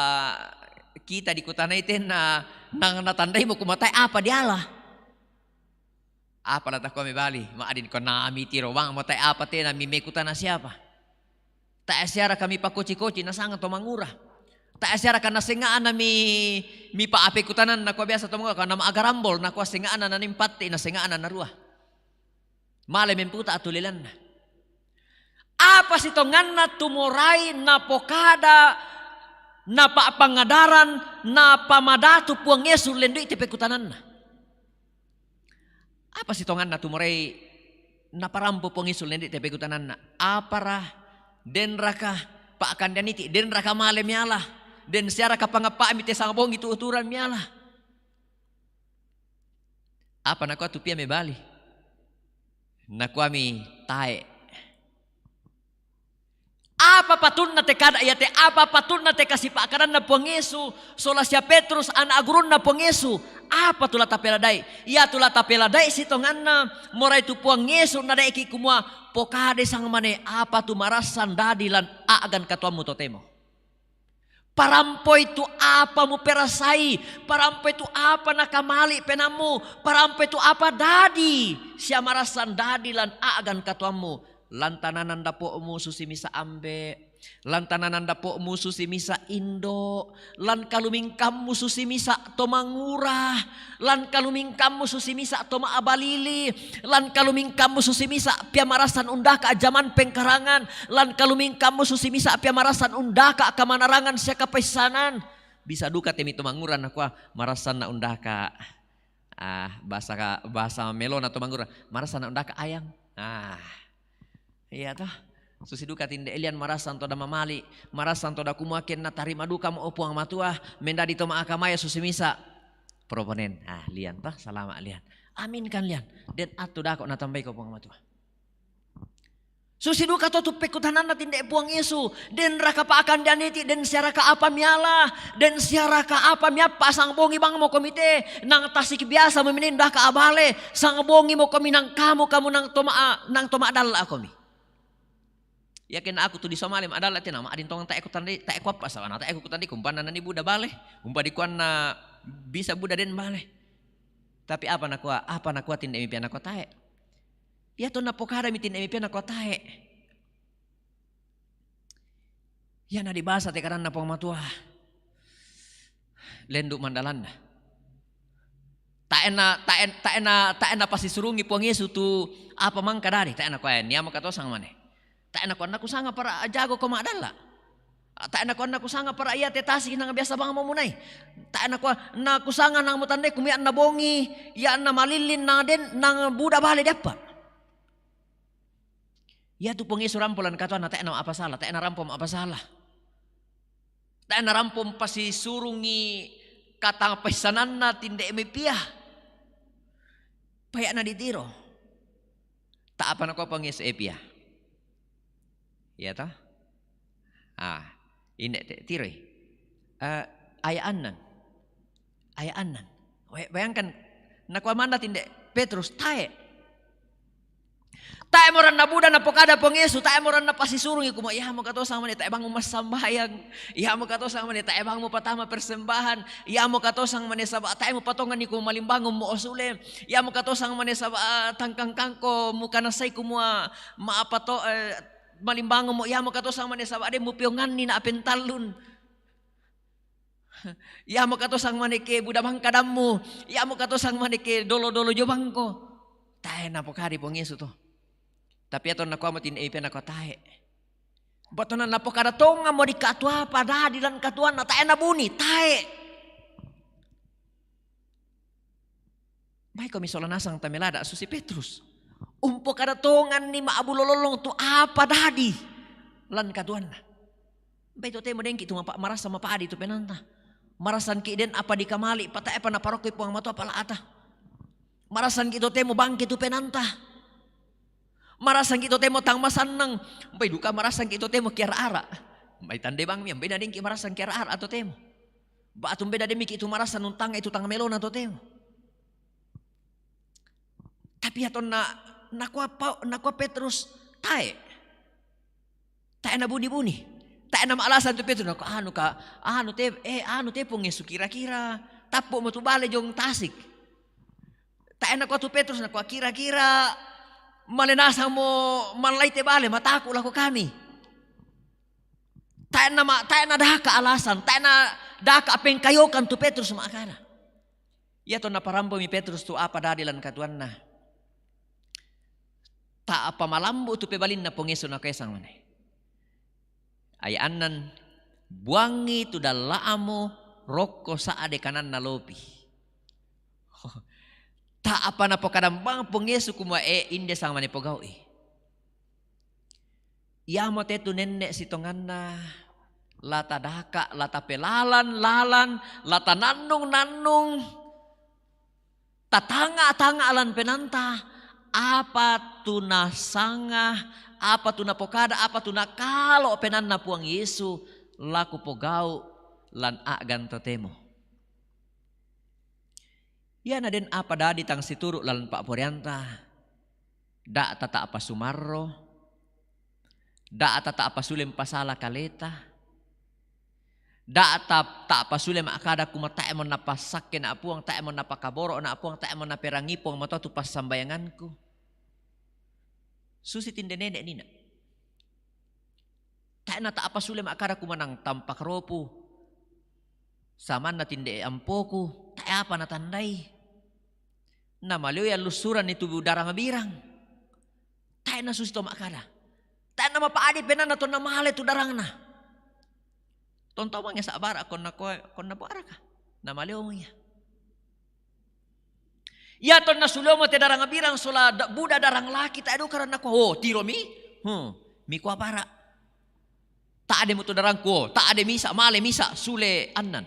kita dikutanai tenna, nang natandaimo kumua tae apa diala. Apa la takua mebali, ma'din ko namitiro bangmo tae apa te nami mekutana siapa. Tae siara kami pakoci-koci nasanga to mangura. Tae siara kana senga'na mi, mipa'apekutanan nakua biasa to mangura, kana ma'agarambol nakua senga'na nani mpatte na senga'na narua. Male memputa atulelanna. Apa sitonganna tu morai napokada, napa'pangadaran, napamadatu Puang Yesu lendu' te pekutananna? Apa sitonganna tu morai naparampo Puang Yesu lendu' te pekutananna? Apara, denraka pa'kandian iti, denraka male miala, den siaraka pangappa'mi te sangbongi tu uturan miala? Apa nakua tu pia mebali? Nakuami tae'. Apa patunna te kada iate, apa patunna te kasipa'kadanna Puang Yesu sola sia Petrus, ana' gurunna Puang Yesu? Apa tu la tapeladai? Ia tu la tapeladai sitonganna morai tu Puang Yesu, nadaiki kumua, pokadai sangmane apa tu marassan dadi lan a'gan katuammu totemo. Parampoi tu apa muperasai, parampoi tu apa nakamali' penaammu, parampoi tu apa dadi sia marassan dadi lan a'gan katuammu, lan tananan dapo'mu susi misa' ambe', lan tananan dapo'mu susi misa' indo', lan kalumingkammu susi misa' to mangura, lan kalumingkammu susi misa' to ma'abalili, lan kalumingkammu susi misa' pia marassan undaka' jaman pengkarangan, lan kalumingkammu susi misa' pia marassan undaka' kamanarangan sia kapaissanan. Bisa duka te mi to mangura nakua, marassanna' undaka', ah, bahasa, bahasa melona to mangura, marassanna' undaka' ayang. Ah. Iya toh. Susi duka tinde lian marassan to da mamali', marassan to da kumua kenna tarima dukamo, o Puang Matua, mendadi to ma'akamaya susi misa'. Proponen. Ah, lian toh, salama' lian. Aminkan lian. Den attu dako' natambaiko Puang Matua. Susi duka to tu pekutananna tinde Puang Yesu, denraka pa'kandian iti, den siaraka apa miala, den siaraka apa miappa' sangbongi bangmo komi te, nang tasik biasa mo minen daka' abale, sangbongi mo komi nang kamu, kamu nang to ma-, nang to ma'dalla' komi. Yakin aku tu di somale ma'dalla' te na ma'din tongang tae' ku tandai, tae' ku appa' sabana tae' ku tandai kumpanna nani buda bale, umpa dikuanna bisa buda den bale. Tapi apa nakua, apa nakua tinde mi pia nakua tae'. Iya to napokada mi tinde mi pia nakua tae'. Iya na dibasa te kadanna Puang Matua. Lendu' mandalanna. Tae' na, tae', tae' na, tae' na pasisurungi Puang Yesu tu apa mangka dadi, tae' na kua, niamo katosang mane. Tae' na kua, na kusanga para jago ko ma'dalla'. Tae' na kua, na kusanga para iya te tasik nang biasa bang mo munai. Tae' na kua, na kusanga nang mutandai kumia na bongi, iya na malillin nang den, nang buda bale diappa'. Iya tu Puang Yesu rampo lan katuanna, tae' na ma'apasala, tae' na rampo ma'apasala. Tae' na rampo pasisurungi katang paissananna tinde mi pia. Paya'na ditiro. Ta'apa nakua Puang Yesu e pia. Iya toh? Ah, inde te tiroi. Eh, aya' annan. Aya' annan. Bayangkan, nakua manna tinde Petrus, tae'. Tae' moranna buda napokada Puang Yesu, tae' moranna pasisurungi kumua, iamo katosang mane tae' bangmu massambayang, iamo katosang mane tae' bangmu patama persembahan, iamo katosang mane saba' tae' mupatonganni kumua malimbangummo osule, iamo katosang mane saba' tangkang-kangko mukanassai kumua ma'apato-, eh, malimbangummo, iamo katosang mane saba' de' mupionganni na apentallun. Iamo katosang mane ke buda bangkadammu, iamo katosang mane ke dolo-dolo jobangko. Tae' napokadi Puang Yesu to. Tapi atau nakuamo tinde ipia nakua tae'. Batona napokada tongammo di katuapa dadi lan katuanna tae' nabuni, tae'. Baikomi sola nasang tamelada' susi Petrus. Umpokada tonganni ma'bulo lollong tu apa dadi lan katuanna. Bai totemo dengki tu mapa-, marasa mapadi tu penanta. Marasangki den apa dikamali, patae pa naparokkoi Puang Matua pala'ata. Marasangki totemo bangke tu penanta. Marasangki totemo tang masannang. Bai duka marasangki totemo kiara-ara. Bai tande bangmi, bai nadengki marasang kiara-ara totemo. Ba'tu beda demiki tu marasa nuntangnga itu tang melona totemo. Tapi atonna nakua Pau-, nakua Petrus, tae'. Tae' nabuni-buni. Tae' nama'lasan tu Petrus, nakua, anu ka, anu te, eh, anu te Puang Yesu kira-kira tappu'mo tu bale jong tasik. Tae' nakua tu Petrus, nakua kira-kira male nasangmo mallai te bale, mataku' lako kami. Tae' na ma-, tae' nadaka alasan, tae' nadaka pengkayokan tu Petrus ma'kada. Iya to naparampomi Petrus tu apa dadi lan katuanna. Ta'pa malambu' tu pebalinna Puang Yesu, nakuasang mane. Aya' annan, buangi tu dalla'mu rokko sa'de kananna lopi. Ta'pa napokadang bang Puang Yesu kumua, e, inde sang mane pogau'i. Iamo te tu nenne' sitonganna, la tadaka', la tapelalan-lalan, la tanannung-nannung, tatanga'-tanga' lan penaanta, apa tu nasanga, apa tu napokada, apa tu nakalo' penaanna Puang Yesu, la kupogau' lan a'gan totemo. Iana den apa dadi tang situru' lalan pa'poraianta, da'ta ta'pa sumarro, da'ta ta'pa sule mpasala kaleta, da'ta ta'pa sule ma'kada kumua, te'mo napassakkena' Puang, te'mo napakaboro'na' Puang, te'mo naperangi Puang Matua tu passambayanganku. Susi tinde nene' nina'. Tae' nata'pa sule ma'kada kumua nang tampak ropu samanna tinde ampoku, tae' apa natandai. Namaleoi allussuranni tu darang birang. Tae' nasusi to ma'kada. Tae' namapa'adi penaanna tonna male tu darangna. Tontomangi sa'bara' konna koe, konna buaraka. Namaleo mo ia. Ia tonna suleomo te darang birang sola da-, buda darang laki, tae' duka nakua, "Oh, tiromi? Hmm, mikua bara'. Ta'de mo tu darangku, oh, ta'de misa', male misa', sule annan."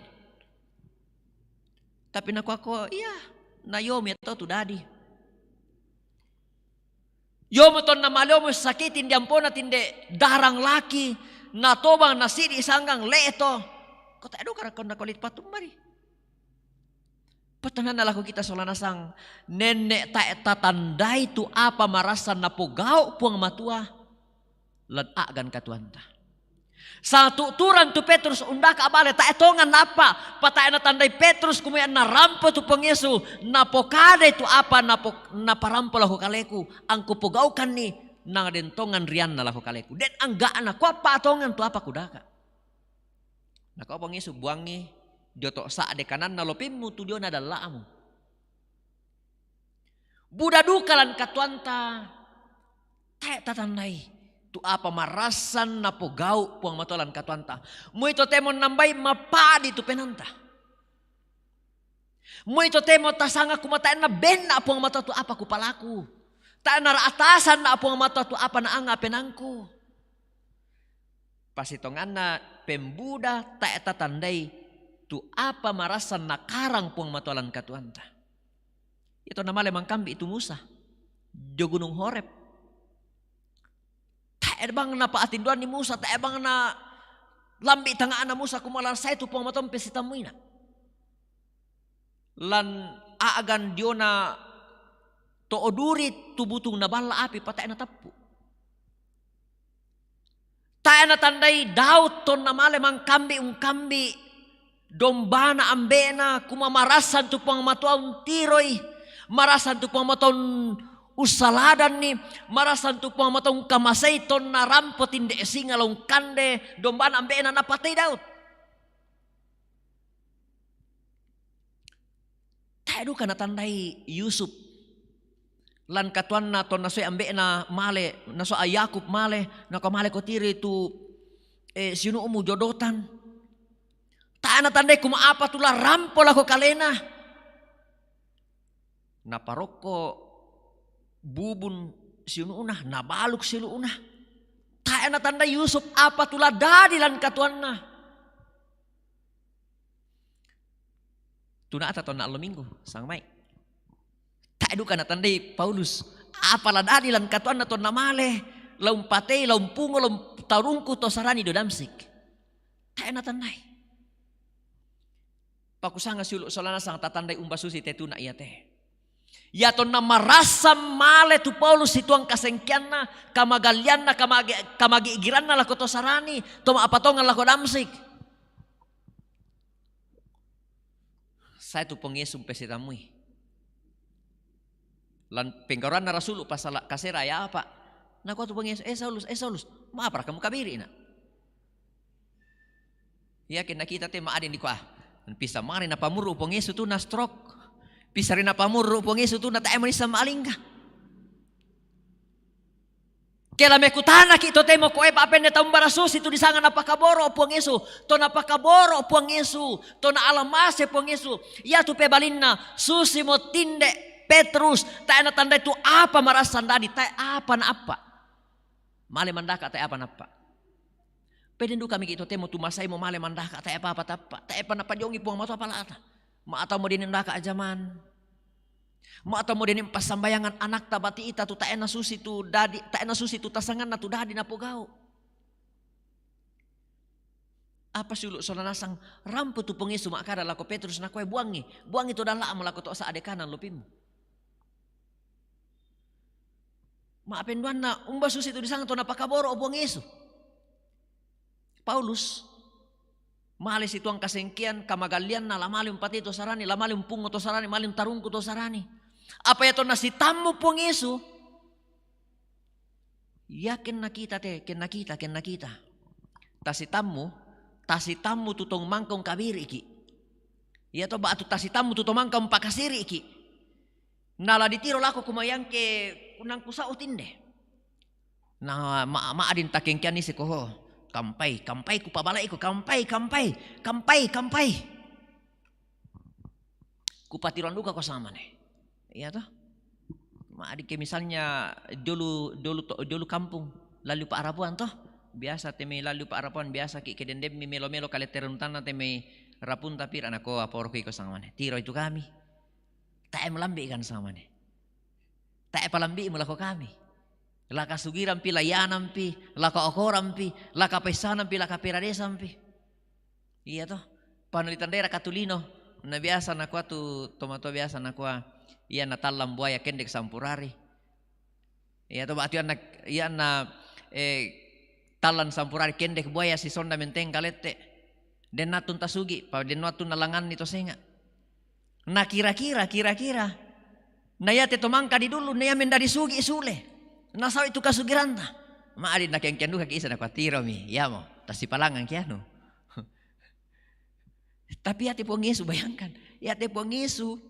Tapi nakuako, "Iya, na iomi to tu dadi." Iomo tonna maleomo sakiti ndi ampona tinde darang laki, natobang nasidi sanggang le'to. Ko tae' duka konna kolit patummari. Patananna lako kita sola nasang, nenne' tae' tatandai tu apa marassan napogau' Puang Matua lan a'gan katuoanta. Satuturang tu Petrus undaka' bale, tae' tongan naappa', pa tae' natandai Petrus kumua narampo tu Puang Yesu, napokadai tu apa napo-, naparampo lako kaleku, angku pogau'kanni, nang den tongan rianna lako kaleku. Den angga'na kuappa' tongan tu apa kudaka'. Nakua Puang Yesu, buangi dio to sa'de kananna lopimmu tu diona dalla'mu. Buda duka lan katuoanta, tae' tatandai tu apa marassan napogau' Puang Matua lan katuoanta. Moi totemo nambai mapa'di tu penaanta. Moi totemo tasanga kumua tae' nabenna Puang Matua tu apa kupalaku. Tae' nara'tasanna Puang Matua tu apa naanga penaangku. Pasitonganna pembuda tae' tatandai tu apa marassan nakarang Puang Matua lan katuoanta. Ia tonna male mangkambi' tu Musa dio Gunung Horeb. Tae' bang napa'tindoanni Musa, tae' bang nalambi' tangnga'na Musa kumua la sae tu Puang Matua mpasitammuina. Lan a'gan diona to'o duri tu butung naballa api pa tae' natappu'. Tae' natandai Daud tonna male mangkambi' ungkambi' dombana ambe'na, kumua marassan tu Puang Matua untiroi, marassan tu Puang Matua un-, ussaladanni, marassan tu Puang Matua ungkamasei tonna rampo tinde singa lao ungkande dombana ambe'na napatei Daud. Tae' duka natandai Yusuf. Lan katuoanna tonna soe ambe'na male, nasoa Yakub male, nakua, "Maleko tiroi tu, eh, siunu'mu dio Dotan." Tae' natandai kumua apa tu la rampo lako kalena. Naparokko bubun siunu'na, nabaluk siulu'na. Tae' natandai Yusuf apa tu la dadi lan katuoanna. Tuna'ta tonna allo Minggu, sang mai'. Tae' duka natandai Paulus apa la dadi lan katuoanna tonna male, lao umpatei, lao umpungo, lao umtarungku to Sarani dio Damsyik. Tae' natandai. Pakusanga siulu' sola nasang tatandai umba susi te tuna iate. Ia tonna marassan male tu Paulus situang kasengkeanna, kamagallianna, kamage-, kamagi'giranna lako to Sarani, to ma'patongan lako Damsyik. Sae tu Puang Yesu mpasitammui. Lan penggauranna rasulu' pasala' kasera aya apa. Nakua tu Puang Yesu, "Eh Saulus, eh Saulus, ma'apara kamu kabiri'na'?" Yakin na kita te ma'adin dikua, "Ah, pissa mari napamurru Puang Yesu tu na stroke. Pissa ri napamurru Puang Yesu tu na tae' manissa ma'lingga." Tela mekutanaki totemo koe, pa'penne taumbara susi tu disanga napakaboro' Puang Yesu. To napakaboro' Puang Yesu, to naalamase Puang Yesu. Iatu pebalinna, susi mo tinde Petrus, tae' natandai tu apa marassan dadi, tae' apa naappa'. Male mandaka' tae' apa naappa'. Peden duka miki' totemo tu masaimo male mandaka' tae' apa-apa taappa', tae'pa napajongi Puang Matua pala'ta. Ma'tau mo dening daka' jaman. Ma'tau mo dening passambayangan anakta bati'ta tu tae' nasusi tu dadi, tae' nasusi tu tasanganna tu dadi napogau'. Apa siulu' sola nasang rampo tu Puang Yesu ma'kada lako Petrus nakuai, "Buangi, buangi to dalla'mu lako to sa'de kanan lopimmu." Ma'penduanna, umba susi tu disanga to napakaboro' Puang Yesu? Paulus, male situang kasengkean, kamagallianna, la male umpatei to sarani, la male umpungo to sarani, male untarungku to sarani. Apa iatonna sitammu Puang Yesu, iya kenna kita te, kenna kita, kenna kita. Tasitammu, tasitammu tu tong mangka ungkabiriki. Iya to, ba'tu tasitammu tu tong mangka umpakasiriki. Nala ditiro lako kumayangke unangku sa'u tinde. Na ma-, ma'din takengkean isi ko ho. Kampai, kampai kupabala'i ko, kampai, kampai, kampai, kampai. Kupatiroan duka ko samane. Iya to? Ma'din ke misalnya jolu, jolu to, jolu kampung, lalu pa'rapuan to? Biasa te mai lalu pa'rapuan, biasa ki' ke dendemmi melo-melo kale teruntanna te mai rapunta pira, na ko aporoki ko samane. Tiroi tu kami. Tae' malambi' kan samane. Tae' palambi'mu lako kami. La kasugirampi, la iyanampi, la kaokorampi, la kapaissanampi, la kaperadesampi. Iya to. Panallitan daerah Katulino. Na biasa nakua tu tomatoa, biasa nakua, iya na tallang buaya kendek sampurari. Iya to, ba'tu iyanna, iyanna, eh, tallang sampurari kendek buaya sisonda menteng kalette. Den nattun tasugi, pa den nattun nalanganni to senga'. Na kira-kira, kira-kira. Na iate to mangka di dulu, na ia mendadi sugi sule. Nasau itu kasugiranta. Ma'din nakengkeng duka ki' ise, nakua tiromi, iamo, tasipalangan ki' anu. Tapi iate Puang Yesu, bayangkan. Iate Puang Yesu.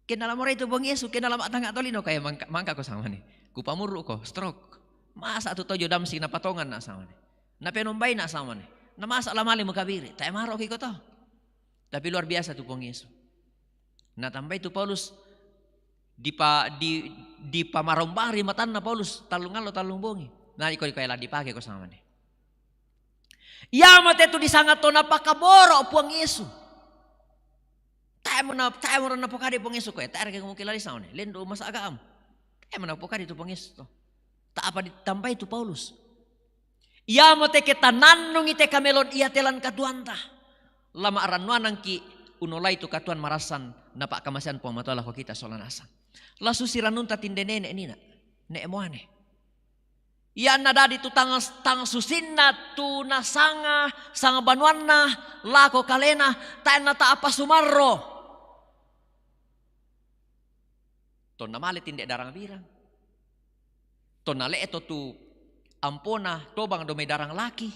Kenna la morai tu Puang Yesu, kenna la ma'tangnga tolino, kaya mangka, mangka ko samane. Kupamurru ko, stroke. Masa tu tojo Damsyik napatongan na samane. Napenombai na samane. Na masa la male mukabiri, tae' maroki ko to. Tapi luar biasa tu Puang Yesu. Natambai tu Paulus, dipa-, di-, dipamarombang ri matanna Paulus, tallung allo, tallung bongi. Na iko, iko la dipake ko samane. Iamo te tu disanga to napakaboro' Puang Yesu. Tae' mo na, tae' mo napokadai Puang Yesu koe, tae' reke mukilali saune, lendo masa agam. Tae' mo napokadai tu Puang Yesu to. Ta'pa ditambai tu Paulus. Iamo te ke tanannungi te kamelon iate lan katuoanta. La ma'rannuanangki' unolai tu katuoan marassan napa'kamasean Puang Matua lako kita sola nasang. La susi rannunta tinde nene' nina, ne' muane. Ianna dadi tu tang, tang susinna tu nasanga, sanga banuanna lako kalena, tae' nata'pa sumarro. Tonna male tinde darang birang. Tonna le'to tu ampona tobang do mai darang laki.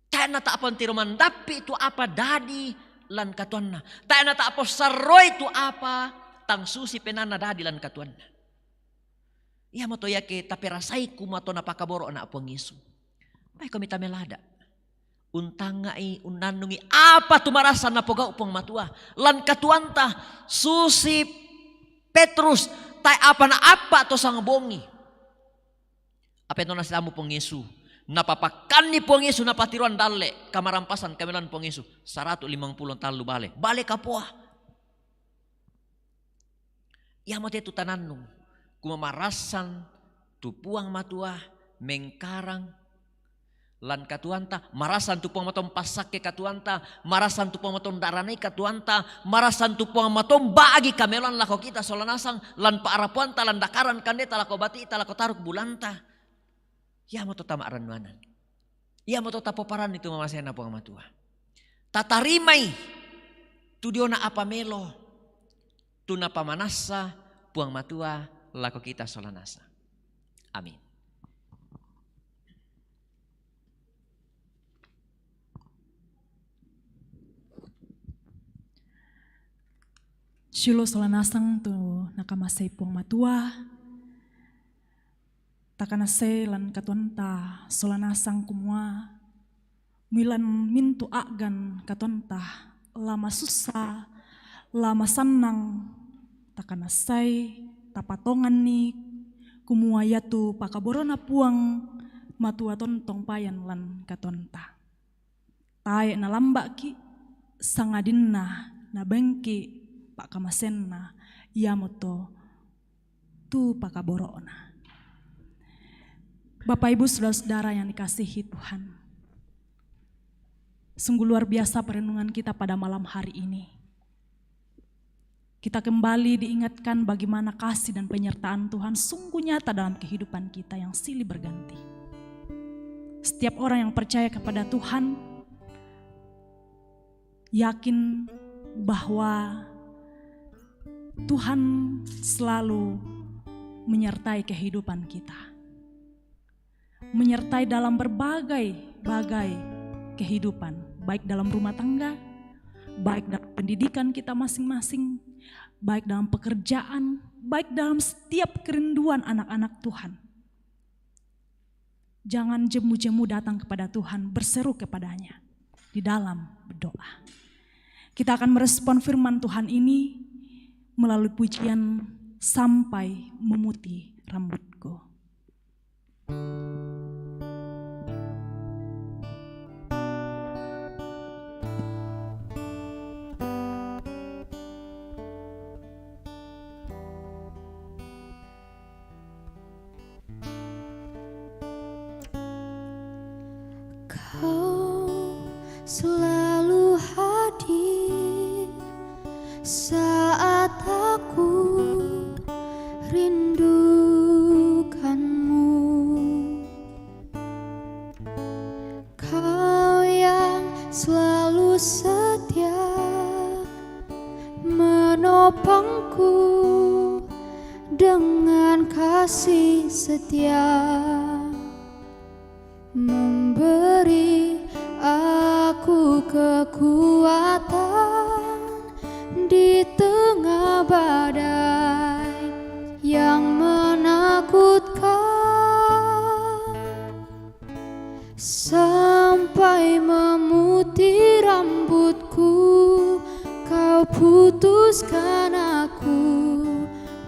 Tae' nata'pa tiro mandappi tu apa dadi lan katuoanna. Tae' nata'pa sarroi tu apa tang susi penaanna dadi lan katuoanna. Iamoto iake taperasai kumato napakaboro' ana' Puang Yesu. Maikomi tamelada. Untangnga'i, unnannungi apa tu marassan napogau' Puang Matua lan katuoanta, susi Petrus, tae' apa naappa' to sangbongi. Apa to nasitammu Puang Yesu? Napapakkanni Puang Yesu, napatiroan dalle' kamarampasan kameloan Puang Yesu. Saratu' limang pulo tallu bale. Bale kapoa. Iamote tu tanannung, kumamarassan tu Puang Matua mengkarang lan katuoanta, marassan tu Puang Matua mpassakke katuoanta, marassan tu Puang Matua ndaranai katuoanta, marassan tu Puang Matua mba'gi kameloan lako kita sola nasang, lan pa'rapuanta, lan dakaran kandeta, lako bati'ta, lako taruk bulanta. Iamoto tama'rannuanang. Iamoto tapoparanni tu mamaseanna Puang Matua. Tatarimai tu diona apa melo, tu napamanassa Puang Matua lako kita sola nasang. Amin. Siulu' sola nasang tu nakamasei Puang Matua, Takana sei lan katuonta sola nasang kumua, muilan mintu' a'gan katuonta, la masussa, la masannang, takana sai tapatonganni kumua iatu pakaborona Puang Matua tontong payan lan katuonta. Tae' nalamba'ki', sangadinna nabengki' pa'kamasenna, iamoto tu pakaboro'na. Bapak, Ibu, saudara-saudara yang dikasihi Tuhan, sungguh luar biasa perenungan kita pada malam hari ini. Kita kembali diingatkan bagaimana kasih dan penyertaan Tuhan sungguh nyata dalam kehidupan kita yang silih berganti. Setiap orang yang percaya kepada Tuhan yakin bahwa Tuhan selalu menyertai kehidupan kita, menyertai dalam berbagai-bagai kehidupan, baik dalam rumah tangga, baik dalam pendidikan kita masing-masing, baik dalam pekerjaan, baik dalam setiap kerinduan anak-anak Tuhan. Jangan jemu-jemu datang kepada Tuhan, berseru kepada-Nya di dalam berdoa. Kita akan merespon firman Tuhan ini melalui pujian "Sampai Memutih Rambutku". Kau selalu hadir saat aku rindukanmu. Kau yang selalu setia menopangku dengan kasih setia, memberi aku kekuatan di tengah badai yang menakutkan. Sampai memutih rambutku, kau putuskan aku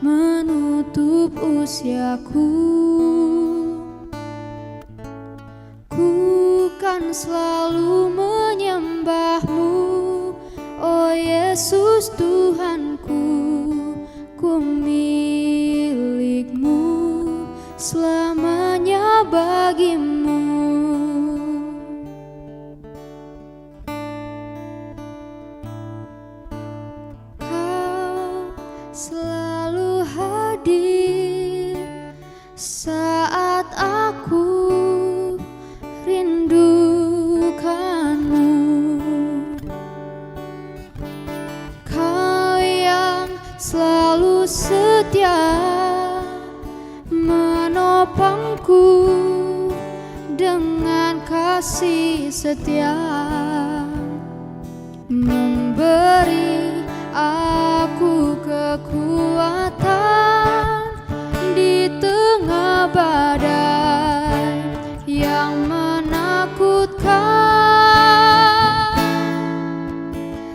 menutup usiaku. Ku kan selalu menyembahmu, oh Yesus Tuhanku, ku milikmu, selamanya bagimu. Kau selalu hadir saat aku rindukanmu. Kau yang selalu setia menopangku dengan kasih setia, memberi aku kekuatan di tengah badai yang menakutkan.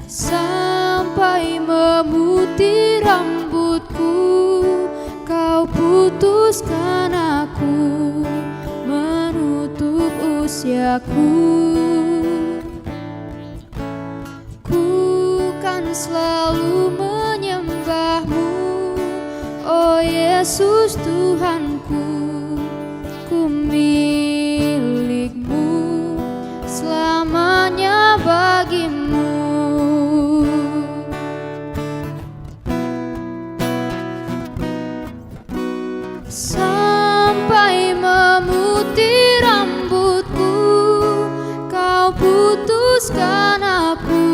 Sampai memutih rambutku, kau putuskan aku menutup usiaku. Ku kan selalu menyembahmu, oh Yesus Tuhanku, ku milikmu, selamanya bagimu. Sampai memutih rambutku, kau putuskan aku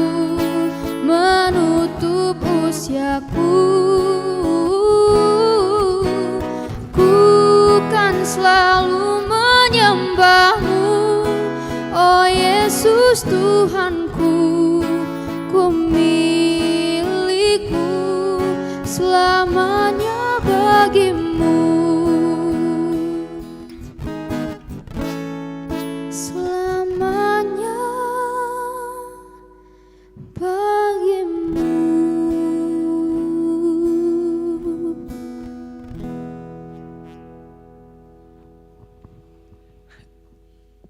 menutup usiaku. Ku kan selalu menyembahmu, oh Yesus Tuhanku, ku milikmu, selamanya bagimu.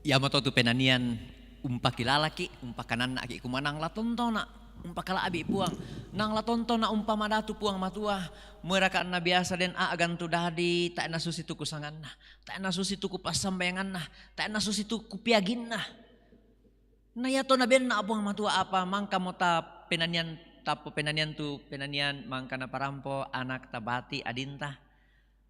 Iyamoto tu penanian umpakilalaki, umpakanannaki kumanang la tontona, umpakala'bi Puang, nang la tontona umpamadatu Puang Matua, moeraka na biasa den a'gan tu dadi, tae' nasusi tu kusanganna, tae' nasusi tu kupassambayanganna, tae' nasusi tu kupeaginna. Na iyato nabenna Puang Matua apa, mangkamo ta penanian, tappo penanian tu penanian mangka naparampo anakta bati' adinta.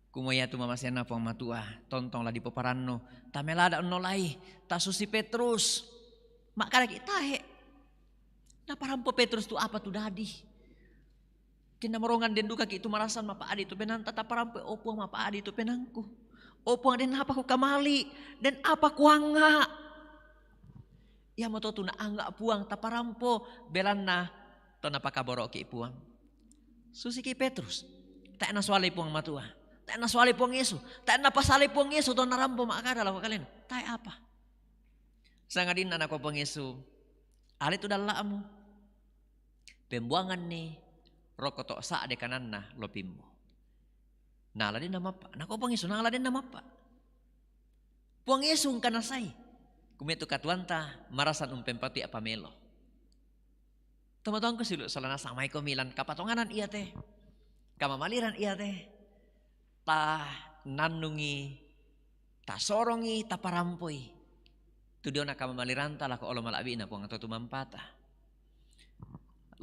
Kumua iatu mamaseanna Puang Matua, tontong la dipoparannu, tamelada unnolai, tasusi Petrus. Ma'kadaki tae'. Naparampo Petrus tu apa tu dadi. Kinnamorongan den dukaki tu marasan mapa'adi tu penanta, taparampo, o Puang, mapa'adi tu penangku. O Puang, den apa kukamali, den apa kuanga'. Iyamoto tu naanga' Puang, taparampo, belanna to napakaboro'ki Puang. Susiki Petrus. Tae' nasoalai Puang Matua. Tae' nasoalai Puang Yesu. Tae' napasalai Puang Yesu to narampo ma'kada lako kalena. Tae' apa. Sangadinna nakua Puang Yesu, "Ale tu dalla'mu. Pembuanganni rokko to sa'de kananna lopimmu." Nala den namappa. Nakua Puang Yesu, "Nala den namappa." Puang Yesu engka nasai. Kumetu katuanta marasan umpempati apa melo. Tomatoangku siulu' sola nasang, maikomi lan kapatonganan iate, kamamaliran iate, ta nannungi, tasorongi, taparampoi tu diona kamamaliranta lako olo mala'bi'na Puang Matua tumampata.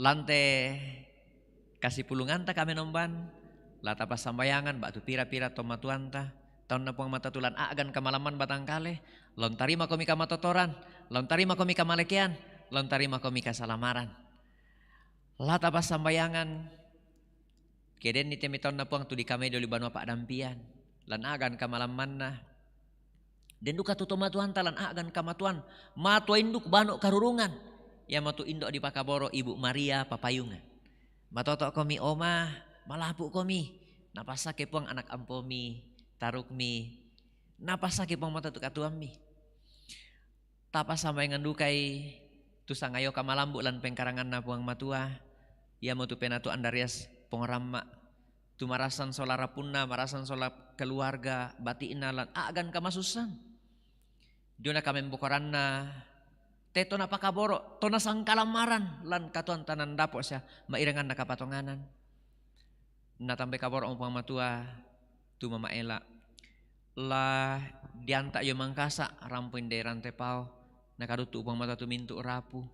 Lante kasipulunganta kamenomban, la tapassambayangan ba'tu pira-pira tomatuanta, taunna Puang Matua tu lan a'gan kamalamman batangkale, la untarimakomi kamatotoran, la untarimakomi kamalekean, la untarimakomi kasalamaran. La tapassambayangan, ke denni te mai taunna Puang tu dikamai doli banua pa'dampian, lan a'gan kamalammanna. Den duka tu tomatuanta lan a'gan kamatuan, matua induk bano karurungan. Iyamotu indo' dipakaboro' Ibu Maria Papayungan. Matoto'komi oma, malapu'komi, napassake Puang anak ampomi, tarukmi, napassake Puang Matua tu katuammi. Tapassambayangan dukai tu sangayoka malambu' lan pengkaranganna Puang Matua, iyamotu Penatu Andarias Pongramma, tu marasan sola rapunna, marasan sola keluarga bati'na lan a'gan kamasussan. Diona kamembokoranna, te to napakaboro', to nasangkalamaran lan katuanta nandapo' sia ma'iranganna kapatonganan. Natambai kaboro'mu Puang Matua, tu mama'ela. La dianta' io Mangkasa, rampo inde rante pao, nakaduttu Puang Matua tu mintu' rapu.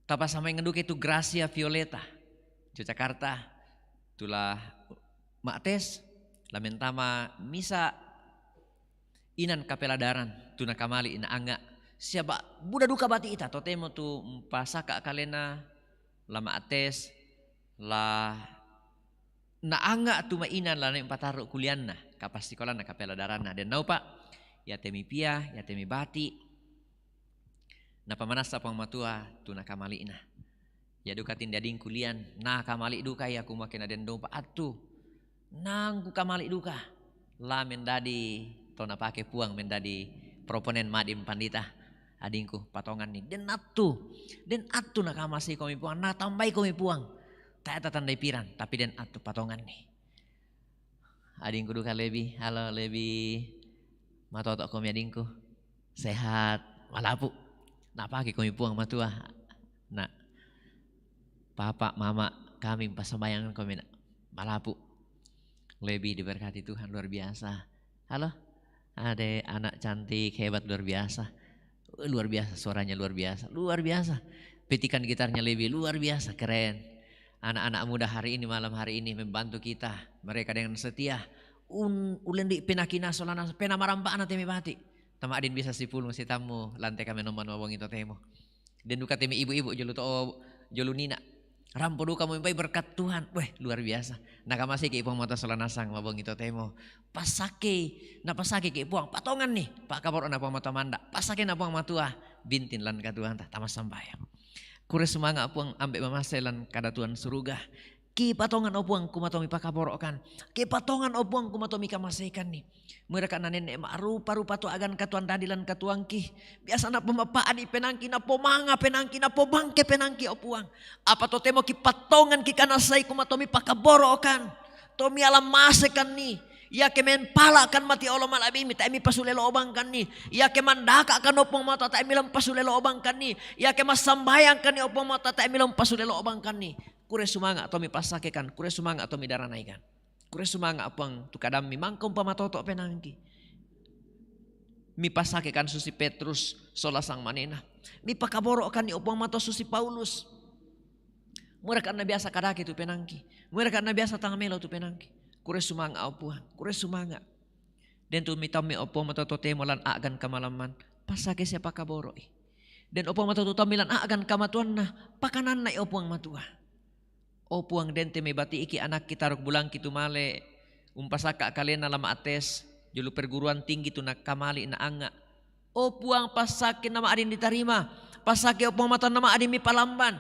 Tapassambayangan dukai tu Gracia Violeta, Yogyakarta, tu la ma'tes, la mentama misa' inan kapeladaran, tu nakamali' naanga', sia ba-, buda duka bati'ta, totemo tu mpasaka' kalena, la ma'tes, la naanga' tu ma'inan la nai' mpataru' kulianna, kapassikolanna, kapeladaranna. Den naupa', iate mipia, iate mibati', napamanassa Puang Matua tu nakamali'na. Ia duka tinde adingku lian, nakamali' duka ia, kumua ke naden daupa' attu, nangku kamali' duka, la mendadi to napake Puang mendadi proponen ma'din pandita. Adingku, patonganni. Den attu, den attu nakamaseikomi Puang, natambaikomi Puang. Tae' tatandai piran, tapi den attu patonganni. Adingku duka Lebi, halo Lebi. Matoto'komi adingku. Sehat, malapu'. Napakekomi Puang Matua. Nak, papa, mama, kami passambayangankomi, nak. Malapu'. Lebi diberkati Tuhan luar biasa. Halo. Ade, anak cantik, hebat, luar biasa. Eh, luar biasa, suaranya luar biasa, luar biasa. Petikan gitarnya Lebi luar biasa, keren. Anak-anak muda hari ini, malam hari ini membantu kita. Mereka dengan setia. Un-, ulendi' penakina solana, pena marampa'na te mibati'. Tama'din bisa sipulung sitammu, lan te kamenomban mabongi totemo. Den duka te mai ibu-ibu jolo to, jolo nina'. Rampo duka mempai berkat Tuhan. Weh, luar biasa. Nakamaseiki' Puang Matua sola nasang mabongi totemo. Pasakei, napasakeki' Puang. Patonganni, pakaboro'na Puang Matua manda'. Pasakena Puang Matua, bintin lan katuoanta, tamassambayang. Kure sumanga' Puang ambe' mamase lan kadatuan suruga. Kipatongan o Puang, kumatomi pakaboro'kan. Kipatongan o Puang, kumatomi kamaseikanni. Moeraka' na nenne' ma'rupa-rupa tu a'gan katuoan dadi lan katuoangki. Biasa napomapa'di' penangki, napomanga penangki, napobangke penangki, o Puang. Apa totemo kipatongan, kikanasai, kumatomi pakaboro'kan. Tomi ala masekanni. Iake mempala'kan mati olo mala'bi'mi, tae' mipasule lo'bangkanni. Iake mandaka'kan Puang Matua, tae' milang pasule lo'bangkanni. Iake massambayangkanni Puang Matua, tae' milang pasule lo'bangkanni. Kure sumanga' to mipassakekan, kure sumanga' to midaranaikan. Kure sumanga' Puang tu kadammi, mangka umpamatoto' penaangki. Mipassakekan susi Petrus sola sangmanena. Mipakaboro'kanni Puang Matua susi Paulus. Mueraka' na biasa kadake tu penaangki. Mueraka' na biasa tang melo tu penaangki. Kure sumanga' Puang, kure sumanga'. Den tu mitammi Puang Matua totemo lan a'gan kamalamman, passake sia pakaboro'i. Den Puang Matua tu tammi lan a'gan kamatuanna, pakanannai Puang Matua. O Puang, den te mibati'ki anakki taruk bulangki tu male, umpasakka' kalena la ma'tes, jolo perguruan tinggi tu nakkamali' na angnga'. O Puang, passake na ma'din ditarima, passake o Puang Matua na ma'din mipalamban.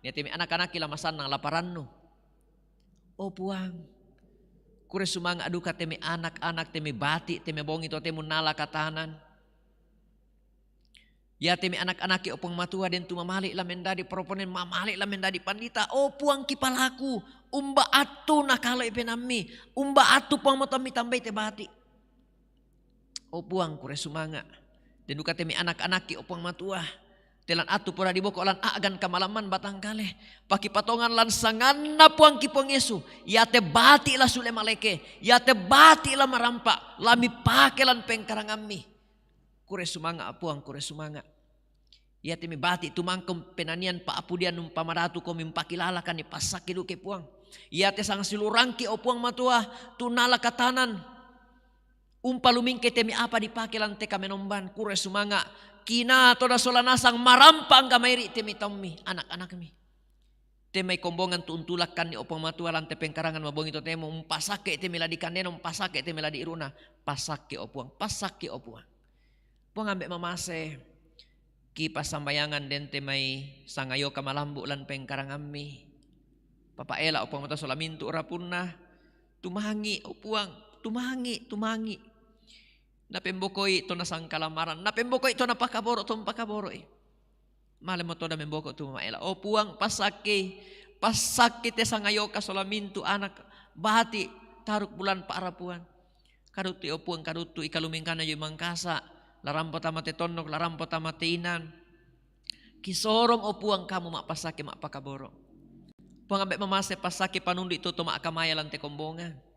Nia te mi anak-anakki la masannang la parannu. O Puang, kure sumanga' duka te mi anak-anak, te mi bati', te mi bongi totemo nala katanan. Iate mi anak-anakki o Puang Matua den tu mamali' la mendadi proponen, mamali' la mendadi pandita. O Puang kipalaku, umba attu nakalo'i penaammi, umba attu Puang Matua mitambai te bati'. O Puang kure sumanga'. Den duka te mi anak-anakki o Puang Matua. Te lan attu pura diboko' lan a'gan kamalamman batangkale. Pakipatongan lan sanganna Puangki Puang Yesu. Iate bati' la sule maleke. Iate bati' la marampa'. La mipake lan pengkarangammi. Kure sumanga' Puang, kure sumanga'. Iate mi bati' tu mangka umpenanian pa'apudian umpamadatu komi umpakilalakanni passake duke Puang. Iate sangsiulurangki o Puang Matua tu nala katanan. Umpalumingke te mi apa dipake lan te kamenomban, kure sumanga'. Kina toda sola nasang marampa' angga mairi' te mi taummi, anak-anakmi. Te mai kombongan tu untulakkanni o Puang Matua lan te pengkarangan mabongi totemo, umpasake te mi la dikannena, umpasake te mi la diiru'na, passake o Puang, passake o Puang. Puang ambe' mamase, kipassambayangan den te mai sangayoka malambu' lan pengkarangammi. Papaela o Puang Matua sola mintu' rapunna, tumangi' o Puang, tumangi', tumangi'. Napembokoi to nasangkalamaran, napembokoi to napakaboro' to umpakaboro'i. Malemo toda memboko' tu mamaela. O Puang, passakki, passakki te sangayoka sola mintu' anak bati' taruk bulan pa'rapuan. Kaduttu'i o Puang, kaduttu'i kalumingkanna jio Mangkasa', la rampo tama te tondok, la rampo tama te inan. Kisorong o Puang kamu ma'passake ma'pakaboro'. Puang ambe' mamase, passake panundu'i to to ma'kamaya lan te kombongan.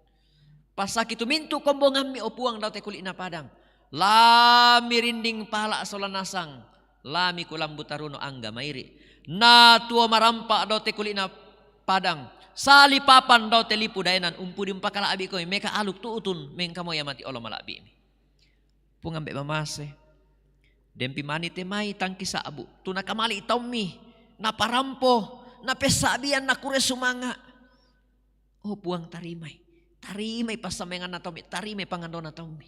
Passake tu mintu' kombongammi o Puang dao te kuli'na padang. La mirinding pala' sola nasang, la mikulambu taruno angga mairi'. Na tuo marampa' dao te kuli'na padang, sali papan dao te lipu daenan, umpudi umpakala'bi komi, meka aluk tu'utun mengkamoya mati olo mala'bi'mi. Puang ambe' mamase. Dempi mani te mai tangki sa'bu', tu nakamali' taummi, naparampo, napessa'bian, nakure sumanga'. O Puang, tarimai. Tarimai passambayanganna taummi, tarimai pangandona taummi.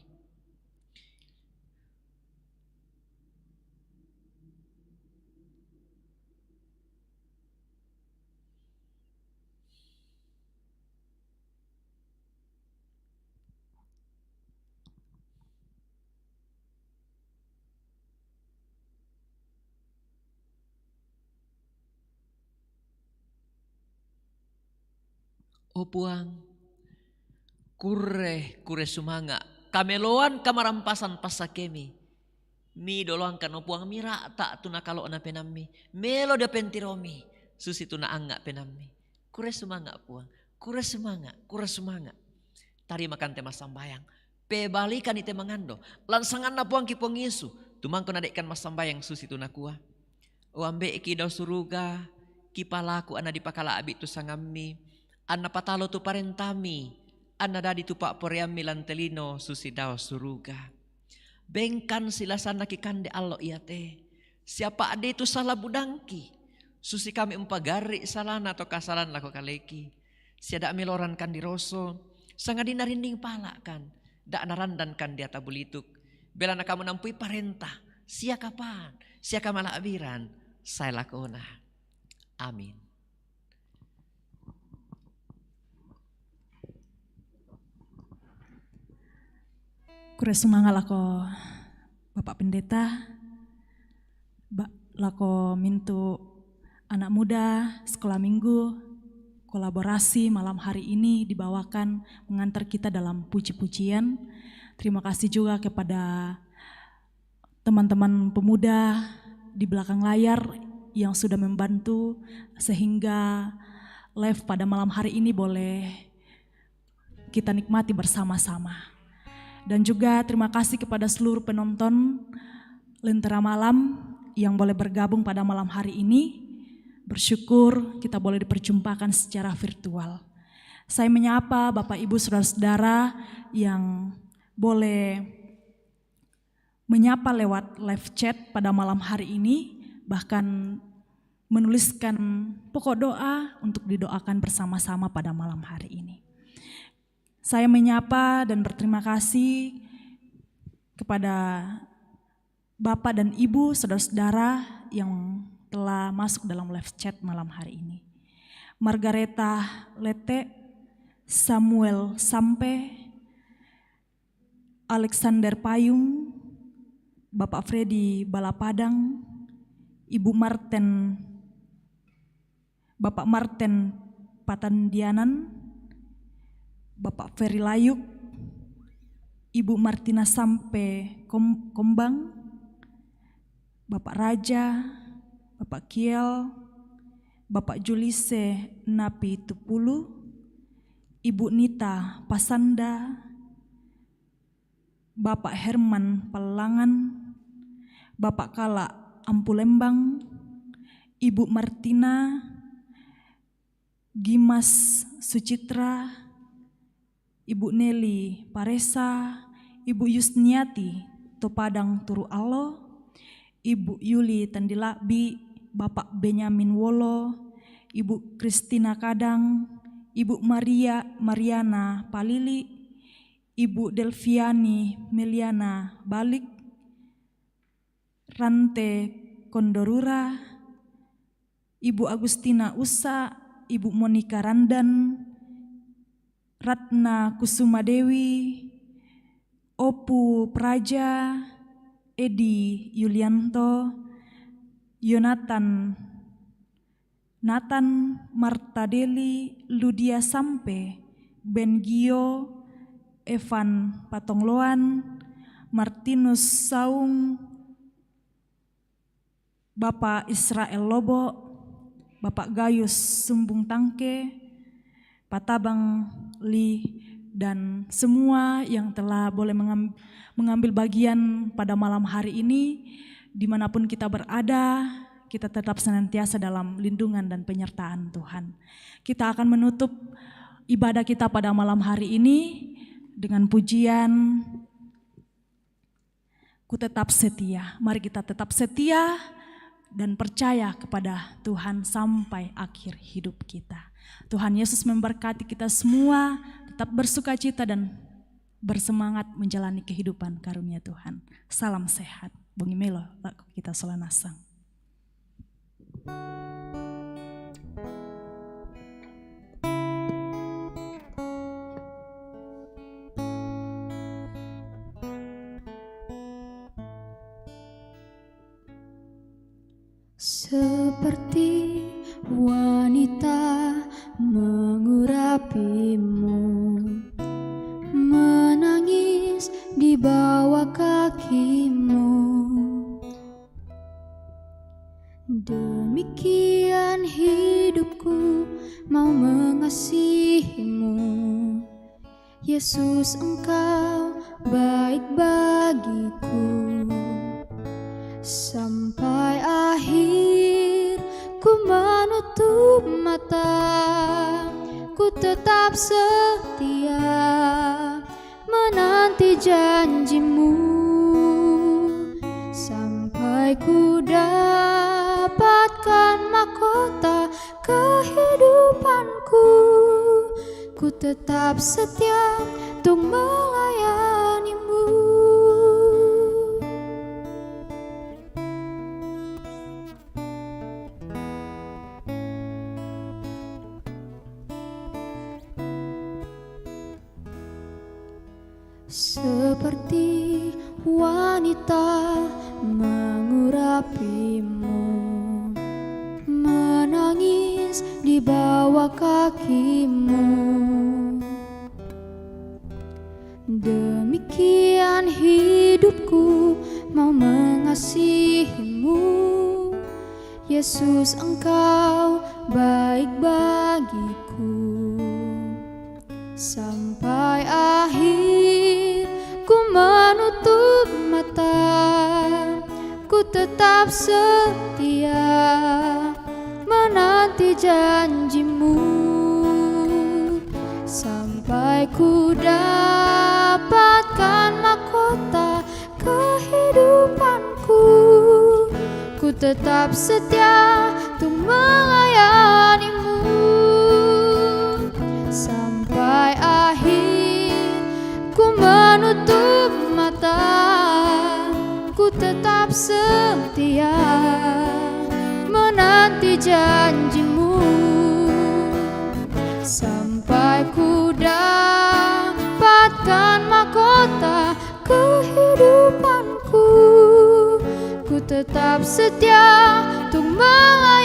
O Puang, kurre, kurre sumanga', kameloan kamarampasan passakemi. Mi doloangkan o Puang, mira'ta' tu nakalo'na penaammi, melo dio pentiromi, susitu naangnga' penaammi. Kurre sumanga' Puang, kurre sumanga', kurre sumanga'. Tarimakan te massambayang, pebalikani te mangando, lan sanganna Puangki Puang Yesu, tumangko nade'kan massambayang susitu nakua. O Ambe'ki dao suruga, kipalaku anna dipakala'bi' tu sangammi, anna patalo tu parentami, anna dadi tu pa'poraiammi lan te lino susi dao suruga. Bengkan silasanna kikande allo iate, sia pa'dei tu sala budangki, susi kami umpagarri' salana to kasalan lako kaleki, sia da' meloran kandi roso, sangadinna rinding pala'kan, da' narandan kandi ata bulituk, belana kamu nampui parenta, sia kapan, sia kamala'biran, sae lakona. Amin. Kure sumanga' lako Bapak Pendeta, ba-, lako mintu' anak muda sekolah minggu, kolaborasi malam hari ini dibawakan mengantar kita dalam puji-pujian. Terima kasih juga kepada teman-teman pemuda di belakang layar yang sudah membantu sehingga live pada malam hari ini boleh kita nikmati bersama-sama. Dan juga terima kasih kepada seluruh penonton Lentera Malam yang boleh bergabung pada malam hari ini. Bersyukur kita boleh diperjumpakan secara virtual. Saya menyapa Bapak, Ibu, saudara-saudara yang boleh menyapa lewat live chat pada malam hari ini, bahkan menuliskan pokok doa untuk didoakan bersama-sama pada malam hari ini. Saya menyapa dan berterima kasih kepada Bapak dan Ibu, saudara-saudara yang telah masuk dalam live chat malam hari ini. Margareta Lete, Samuel Sampe, Alexander Payung, Bapak Freddy Balapadang, Ibu Marten, Bapak Marten Patandianan, Bapak Ferry Layuk, Ibu Martina Sampe Kom-, Kombang, Bapak Raja, Bapak Kiel, Bapak Julise Napi Tupulu, Ibu Nita Pasanda, Bapak Herman Palangan, Bapak Kala Ampulembang, Ibu Martina, Gimas Sucitra, Ibu Nelly Paresa, Ibu Yusniati Topadang Turu Alo, Ibu Yuli Tandilakbi, Bapak Benyamin Wolo, Ibu Kristina Kadang, Ibu Maria Mariana Palili, Ibu Delviani Meliana Balik, Rante Kondorura, Ibu Agustina Usa, Ibu Monica Randan, Ratna Kusuma Dewi, Opu Praja, Edi Yulianto, Yonatan, Nathan Martadeli, Ludia Sampe, Ben Gio, Evan Patongloan, Martinus Saung, Bapak Israel Lobo, Bapak Gayus Sumbung Tangke, Patabang Li, dan semua yang telah boleh mengam-, mengambil bagian pada malam hari ini. Dimanapun kita berada, kita tetap senantiasa dalam lindungan dan penyertaan Tuhan. Kita akan menutup ibadah kita pada malam hari ini dengan pujian Ku Tetap Setia. Mari kita tetap setia dan percaya kepada Tuhan sampai akhir hidup kita. Tuhan Yesus memberkati kita semua. Tetap bersukacita dan bersemangat menjalani kehidupan karunia Tuhan. Salam sehat. Bongi melo, lako kita sola nasang. Seperti wanita mengurapimu, menangis di bawah kakimu. Demikian hidupku mau mengasihimu. Yesus, Engkau baik bagiku. Sampai akhir ku menutup mata, ku tetap setia menanti janjimu. Sampai ku dapatkan mahkota kehidupanku, ku tetap setia untuk melayanimu. Seperti wanita mengurapimu, menangis di bawah kaki-Mu. Demikian hidupku mau mengasihi-Mu. Yesus, Engkau baik bagiku. Sampai akhir ku menutup mata, ku tetap setia menanti janji-Mu. Sampai ku dapatkan mahkota kehidupanku, ku tetap setia untuk melayani-Mu. Sampai akhir ku menutup mata, ku tetap setia menanti janji-Mu. Sampai ku dapatkan mahkota kehidupanku, ku tetap setia untuk melayani-Mu.